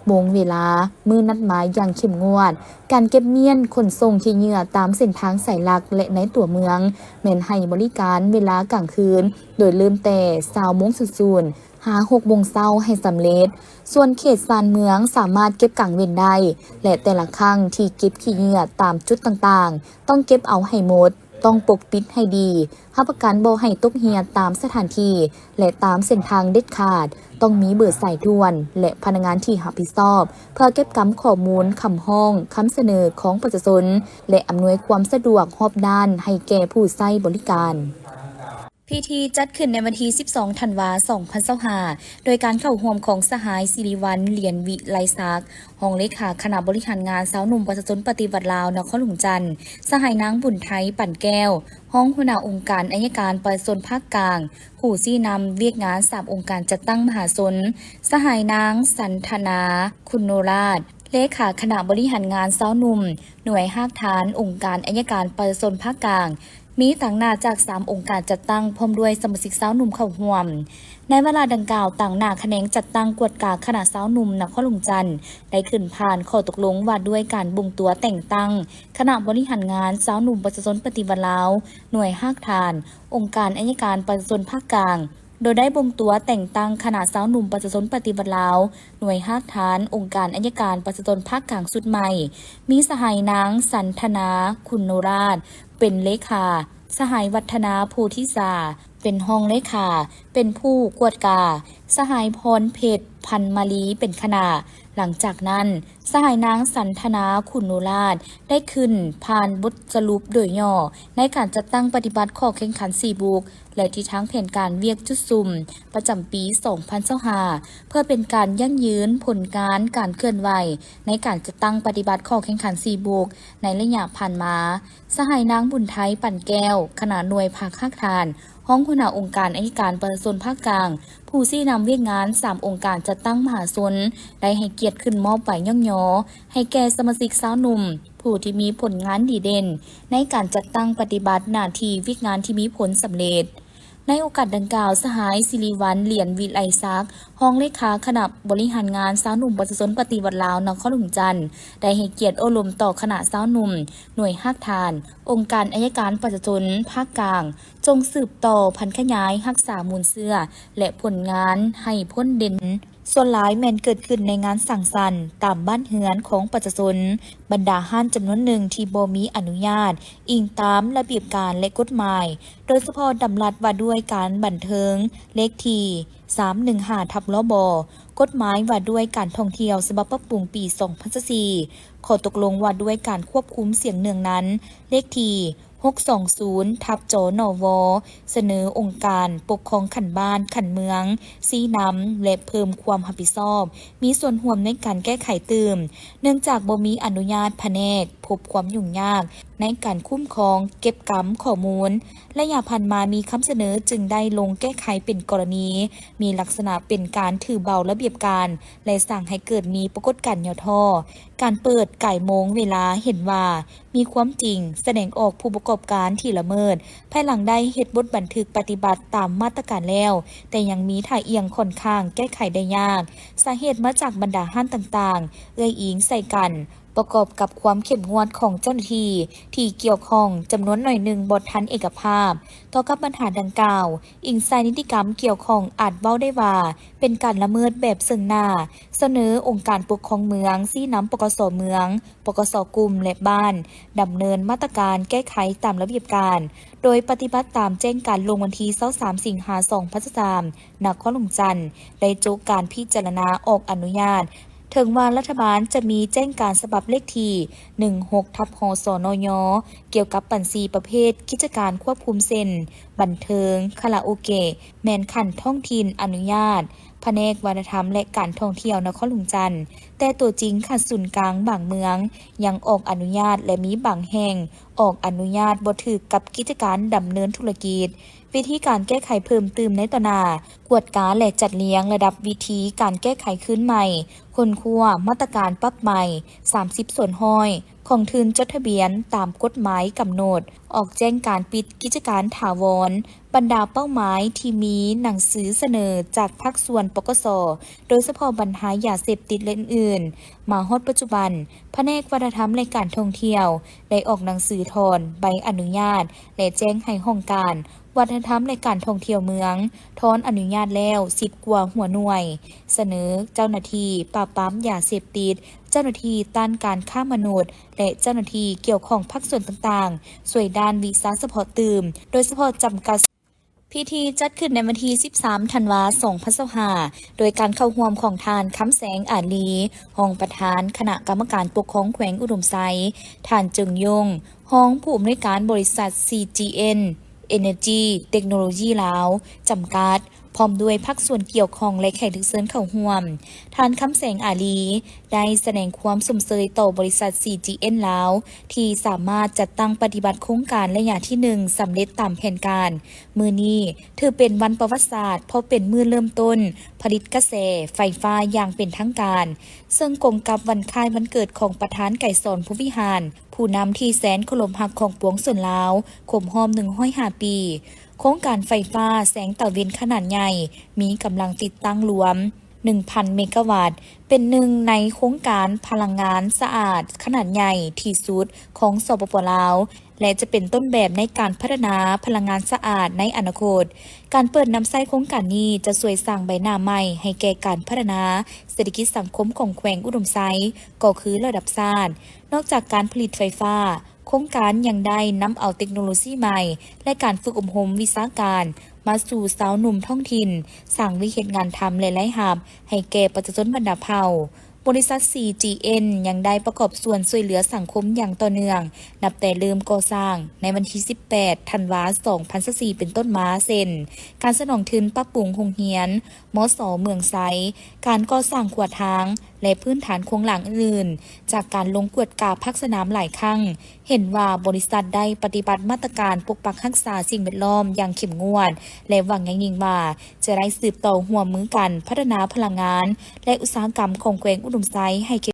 ໂມງເວລາ, ມື້ນັດໝາຍຢ່າງເຂັ້ມງວດ. ການເກັບມ້ຽນຂົນສົ່ງຂີ້ເຫຍື້ອຕາມເສັ້ນທາງສາຍຫຼັກ ແລະ ໃນຕົວເມືອງ ແມ່ນໃຫ້ບໍລິການເວລາກາງຄືນ ໂດຍເລີ່ມແຕ່ຊາວໂມງສູນສູນ ຫາ ຫົກໂມງເຊົ້າໃຫ້ສຳເລັດ. ສ່ວນເຂດຊານເມືອງສາມາດເກັບກາງເວັນໄດ້ ແລະ ແຕ່ລະຄັ້ງທີ່ເກັບຂີ້ເຫຍື້ອຕາມຈຸດຕ່າງໆ ຕ້ອງເກັບເອົາໃຫ້ໝົດ, ຕ້ອງປົກປິດໃຫ້ດີ, ຮັບປະກັນບໍ່ໃຫ້ຕົກເຮ່ຍຕາມສະຖານທີ່ ແລະ ຕາມເສັ້ນທາງເດັດຂາດ, ຕ້ອງມີເບີສາຍດ່ວນ ແລະ ພະນັກງານທີ່ຮັບຜິດຊອບ ເພື່ອເກັບກຳຂໍ້ມູນ, ຄຳຮ້ອງ, ຄຳສະເໜີຂອງປະຊາຊົນ ແລະ ອຳນວຍຄວາມສະດວກຮອບດ້ານໃຫ້ແກ່ຜູ້ໃຊ້ບໍລິການ. ພິທີຈັດຂຶ້ນໃນວັນທີສິບສອງ ທັນວາ ສອງພັນຊາວຫ້າ ໂດຍການເຂົ້າຮ່ວມຂອງສະຫາຍ ສິລິວັນ ຫຼຽນວິໄລສັກ ຮອງເລຂາຄະນະບໍລິຫານງານຊາວໜຸ່ມປະຊາຊົນປະຕິວັດລາວນະຄອນຫຼວງຈັນ, ສະຫາຍນາງບຸນໄທ ປັນແກ້ວ ຮອງຫົວໜ້າອົງການໄອຍະການປະຊາຊົນພາກກາງ, ຜູ້ຊີ້ນຳວຽກງານສາມອົງການຈັດຕັ້ງມະຫາຊົນ, ສະຫາຍນາງ ສັນທະນາ ຄຸນໂນລາດ ເລຂາຄະນະບໍລິຫານງານຊາວໜຸ່ມ ໜ່ວຍຮາກຖານອົງການໄອຍະການປະຊາຊົນພາກກາງ, ມີຕາງໜ້າຈາກສາມອົງການຈັດຕັ້ງ ພ້ອມດ້ວຍສະມາຊິກຊາວໜຸ່ມເຂົ້າຮ່ວມ. ໃນວາລະດັ່ງກ່າວ, ຕາງໜ້າຂະແໜງຈັດຕັ້ງກວດກາຄະນະຊາວໜຸ່ມນະຄອນຫຼວງຈັນ ໄດ້ຂຶ້ນຜ່ານຂໍ້ຕົກລົງວ່າດ້ວຍການບົ່ງຕົວແຕ່ງຕັ້ງຄະນະບໍລິຫານງານຊາວໜຸ່ມປະຊາຊົນປະຕິວັດລາວ ໜ່ວຍຮາກຖານອົງການໄອຍະການປະຊາຊົນພາກກາງ, ໂດຍໄດ້ບົ່ງຕົວແຕ່ງຕັ້ງຄະນະຊາວໜຸ່ມປະຊາຊົນປະຕິວັດລາວ ໜ່ວຍຮາກຖານອົງການໄອຍະການປະຊາຊົນພາກກາງຊຸດໃໝ່, ມີສະຫາຍນາງ ສັນທະນາ ຄຸນໂນລາດ ເປັນເລຂາ, ສະຫາຍ ວັດທະນາ ໂພທິສາ ເປັນຮອງເລຂາ, ເປັນຜູ້ກວດກາ, ສະຫາຍ ພອນເພັດ ພັນມາລີ ເປັນຄະນະ. ຫຼັງຈາກນັ້ນ, ສະຫາຍນາງ ສັນທະນາ ຂຸນໂນລາດ ໄດ້ຂຶ້ນຜ່ານບົດສະຫຼຸບໂດຍຫຍໍ້ໃນການຈັດຕັ້ງປະຕິບັດຂໍ້ແຂ່ງຂັນສີ່ບຸກ ແລະ ທິດທາງແຜນການວຽກຈຸດສຸມປະຈຳປີສອງພັນຊາວຫ້າ ເພື່ອເປັນການຢັ້ງຢືນຜົນງານການເຄື່ອນໄຫວໃນການຈັດຕັ້ງປະຕິບັດຂໍ້ແຂ່ງຂັນສີ່ບຸກໃນໄລຍະຜ່ານມາ. ສະຫາຍນາງ ບຸນໄທ ປັນແກ້ວ ຄະນະໜ່ວຍພັກຮາກຖານ ຮອງຫົວໜ້າອົງການໄອຍະການປະຊາຊົນພາກກາງ ຜູ້ຊີ້ນຳວຽກງານສາມອົງການຈັດຕັ້ງມະຫາຊົນ ໄດ້ໃຫ້ກຽດຂຶ້ນມອບໃບຍ້ອງຍໍໃຫ້ແກ່ສະມາຊິກຊາວໜຸ່ມ ຜູ້ທີ່ມີຜົນງານດີເດັ່ນໃນການຈັດຕັ້ງປະຕິບັດໜ້າທີ່ວຽກງານທີ່ມີຜົນສຳເລັດ. ໃນໂອກາດດັ່ງກ່າວ, ສະຫາຍ ສິລິວັນ ຫຼຽນວິໄລສັກ ຮອງເລຂາຄະນະບໍລິຫານງານຊາວໜຸ່ມປະຊາຊົນປະຕິວັດລາວນະຄອນຫຼວງຈັນ ໄດ້ໃຫ້ກຽດໂອ້ລົມຕໍ່ຄະນະຊາວໜຸ່ມ ໜ່ວຍຮາກຖານ ອົງການໄອຍະການປະຊາຊົນພາກກາງ ຈົ່ງສືບຕໍ່ຜັນຂະຫຍາຍຮັກສາມູນເຊື້ອ ແລະ ຜົນງານໃຫ້ພົ້ນເດັ່ນ. ສ່ວນຫຼາຍແມ່ນເກີດຂຶ້ນໃນງານສັງສັນຕາມບ້ານເຮືອນຂອງປະຊາຊົນ, ບັນດາຮ້ານຈຳນວນໜຶ່ງທີ່ບໍ່ມີອະນຸຍາດອີງຕາມລະບຽບການ ແລະ ກົດໝາຍ, ໂດຍສະເພາະດຳລັດວ່າດ້ວຍການບັນເທີງ ເລກທີສາມໜຶ່ງຫ້າ ທັບ ລບ, ກົດໝາຍວ່າດ້ວຍການທ່ອງທ່ຽວ ສະບັບປັບປຸງປີສອງພັນຊາວສີ່, ຂໍ້ຕົກລົງວ່າດ້ວຍການຄວບຄຸມສຽງເໜືອງນັ້ນ ເລກທີ ຫົກສອງສູນ ທັບ ຈນວ, ສະເໜີອົງການປົກຄອງຂັ້ນບ້ານ, ຂັ້ນເມືອງ, ຊີ້ນຳ ແລະ ເພີ່ມຄວາມຮັບຜິດຊອບ ມີສ່ວນຮ່ວມໃນການແກ້ໄຂຕື່ມ, ເນື່ອງຈາກບໍ່ມີອະນຸຍາດພະແນກ, ພົບຄວາມຫຍຸ້ງຍາກໃນການຄຸ້ມຄອງເກັບກຳຂໍ້ມູນ. ໄລຍະຜ່ານມາມີຄຳສະເໜີຈຶ່ງໄດ້ລົງແກ້ໄຂເປັນກໍລະນີ, ມີລັກສະນະເປັນການຖືເບົາລະບຽບການ ແລະ ສ້າງໃຫ້ເກີດມີປາກົດການຫຍໍ້ທໍ້. ການເປີດກາຍໂມງເວລາເຫັນວ່າ ມີຄວາມຈິງ ສະແດງອອກຜູ້ປະກອບການທີ່ລະເມີດ ພາຍຫຼັງໄດ້ເຮັດບົດບັນທຶກປະຕິບັດຕາມມາດຕະການແລ້ວ, ແຕ່ຍັງມີທ່າອ່ຽງຂ້ອນຂ້າງແກ້ໄຂໄດ້ຍາກ. ສາເຫດມາຈາກບັນດາຮ້ານຕ່າງໆ ເອື້ອຍອີງໃສ່ກັນ, ປະກອບກັບຄວາມເຂັ້ມງວດຂອງເຈົ້າໜ້າທີ່ທີ່ກ່ຽວຂ້ອງຈຳນວນໜ້ອຍໜຶ່ງບໍ່ທັນເອກະພາບຕໍ່ກັບບັນຫາດັ່ງກ່າວ, ອີງໃສ່ນິຕິກຳກ່ຽວຂ້ອງ ອາດເວົ້າໄດ້ວ່າເປັນການລະເມີດແບບເຊິ່ງໜ້າ, ສະເໜີອົງການປົກຄອງເມືອງ, ຊີ້ນຳ ປກສ ເມືອງ, ປກສ ກຸ່ມ ແລະ ບ້ານ ດຳເນີນມາດຕະການແກ້ໄຂຕາມລະບຽບການ, ໂດຍປະຕິບັດຕາມແຈ້ງການລົງວັນທີຊາວສາມ ສິງຫາ ສອງພັນຊາວສາມ ນະຄອນຫຼວງຈັນ ໄດ້ໂຈະການພິຈາລະນາອອກອະນຸຍາດ. ເຖິງວ່າລັດຖະບານຈະມີແຈ້ງການສະບັບເລກທີ ໜຶ່ງຫົກ ທັບ ຫ ສນຍ ກ່ຽວກັບບັນຊີປະເພດກິດຈະການຄວບຄຸມ ເຊັ່ນ ບັນເທີງ, ຄາລາໂອເກະ ແມ່ນຂັ້ນທ້ອງຖິ່ນອະນຸຍາດ ພະແນກວັດທະນະທຳ ແລະ ການທ່ອງທ່ຽວນະຄອນຫຼວງຈັນ, ແຕ່ຕົວຈິງຂັ້ນສູນກາງບາງເມືອງຍັງອອກອະນຸຍາດ ແລະ ມີບາງແຫ່ງອອກອະນຸຍາດບໍ່ຖືກກັບກິດຈະການດຳເນີນທຸລະກິດ. ວິທີການແກ້ໄຂເພີ່ມຕື່ມໃນຕໍ່ໜ້າ, ກວດກາ ແລະ ຈັດລຽງລະດັບວິທີການແກ້ໄຂຄືນໃໝ່, ຄົ້ນຄວ້າມາດຕະການປັບໃໝ່ ສາມສິບສ່ວນຮ້ອຍ ຂອງທຶນຈົດທະບຽນຕາມກົດໝາຍກຳນົດ, ອອກແຈ້ງການປິດກິດຈະການຖາວອນ ບັນດາເປົ້າໝາຍທີ່ມີໜັງສືສະເໜີຈາກພາກສ່ວນ ປກສ ໂດຍສະເພາະບັນຫາຢາເສບຕິດ ແລະ ອື່ນໆ. ມາຮອດປັດຈຸບັນ, ພະແນກວັດທະນະທຳ ແລະ ການທ່ອງທ່ຽວ ໄດ້ອອກໜັງສືຖອນໃບອະນຸຍາດ ແລະ ແຈ້ງໃຫ້ຫ້ອງການ ວັດທະນະທຳ ແລະ ການທ່ອງທ່ຽວເມືອງ ຖອນອະນຸຍາດແລ້ວ ສິບກວ່າຫົວໜ່ວຍ, ສະເໜີເຈົ້າໜ້າທີ່ປາບປາມຢາເສບຕິດ, ເຈົ້າໜ້າທີ່ຕ້ານການຄ້າມະນຸດ ແລະ ເຈົ້າໜ້າທີ່ກ່ຽວຂ້ອງພາກສ່ວນຕ່າງໆ ຊ່ວຍດ້ານວິຊາສະເພາະຕື່ມ, ໂດຍສະເພາະຈຳກັດ. ພິທີຈັດຂຶ້ນໃນວັນທີສິບສາມ ທັນວາ ສອງພັນຊາວຫ້າ ໂດຍການເຂົ້າຮ່ວມຂອງທ່ານ ຄຳແສງ ອາລີ ຮອງປະທານຄະນະກຳມະການປົກຄອງແຂວງອຸດົມໄຊ, ທ່ານ ເຈິງ ຍົງ ຮອງຜູ້ອຳນວຍການບໍລິສັດ ຊີຈີເອັນ ເອເນີຈີ ເຕັກໂນໂລຢີ ລາວ ຈຳກັດ, ພ້ອມດ້ວຍພາກສ່ວນກ່ຽວຂ້ອງ ແລະ ແຂກຖືກເຊີນເຂົ້າຮ່ວມ. ທ່ານ ຄຳແສງ ອາລີ ໄດ້ສະແດງຄວາມຊົມເຊີຍຕໍ່ບໍລິສັດ ຊີຈີເອັນ ລາວ ທີ່ສາມາດຈັດຕັ້ງປະຕິບັດໂຄງການໄລຍະທີໜຶ່ງສຳເລັດຕາມແຜນການ. ມື້ນີ້ຖືເປັນວັນປະຫວັດສາດ ເພາະເປັນມື້ເລີ່ມຕົ້ນຜະລິດກະແສໄຟຟ້າຢ່າງເປັນທາງການ, ເຊິ່ງກົງກັບວັນຄ້າຍວັນເກີດຂອງປະທານໄກສອນ ພົມວິຫານ, ຜູ້ນຳທີ່ແສນເຄົາລົບຮັກຂອງປວງຊົນລາວ ຄົບຮອບໜຶ່ງຮ້ອຍຫ້າປີ. ໂຄງການໄຟຟ້າແສງຕາເວັນຂະໜາດໃຫຍ່ ມີກຳລັງຕິດຕັ້ງລວມໜຶ່ງພັນເມກາວັດ, ເປັນໜຶ່ງໃນໂຄງການພະລັງງານສະອາດຂະໜາດໃຫຍ່ທີ່ສຸດຂອງ ສປປ ລາວ ແລະ ຈະເປັນຕົ້ນແບບໃນການພັດທະນາພະລັງງານສະອາດໃນອະນາຄົດ. ການເປີດນຳໃຊ້ໂຄງການນີ້ຈະຊ່ວຍສ້າງໃບໜ້າໃໝ່ໃຫ້ແກ່ການພັດທະນາເສດຖະກິດສັງຄົມຂອງແຂວງອຸດົມໄຊ ກໍຄືລະດັບຊາດ. ນອກຈາກການຜະລິດໄຟຟ້າ, ໂຄງການຍັງໄດ້ນຳເອົາເຕັກໂນໂລຊີໃໝ່ ແລະ ການຝຶກອົບຮົມວິຊາການມາສູ່ຊາວໜຸ່ມທ້ອງຖິ່ນ, ສ້າງວຽກເຮັດງານທຳ ແລະ ລາຍຮັບໃຫ້ແກ່ປະຊາຊົນບັນດາເຜົ່າ. ບໍລິສັດ ຊີຈີເອັນ ຍັງໄດ້ປະກອບສ່ວນຊ່ວຍເຫຼືອສັງຄົມຢ່າງຕໍ່ເນື່ອງ ນັບແຕ່ເລີ່ມກໍ່ສ້າງໃນວັນທີສິບແປດ ທັນວາ ສອງພັນຊາວສີ່ ເປັນຕົ້ນມາ ເຊັ່ນ ການສະໜອງທຶນປັບປຸງໂຮງຮຽນ ມສ ເມືອງໄຊ, ການກໍ່ສ້າງຂົວທາງ ແລະ ພື້ນຖານໂຄງລ່າງອື່ນໆ. ຈາກການລົງກວດກາພາກສະໜາມຫຼາຍຄັ້ງ, ເຫັນວ່າບໍລິສັດໄດ້ປະຕິບັດມາດຕະການປົກປັກຮັກສາສິ່ງແວດລ້ອມຢ່າງເຂັ້ມງວດ ແລະ ຫວັງຢ່າງຍິ່ງວ່າຈະໄດ້ສືບຕໍ່ຮ່ວມມືກັນພັດທະນາພະລັງງານ ແລະ ອຸດສາຫະກຳຂອງແຂວງອຸດົມໄຊໃຫ້ເຂັ້ມ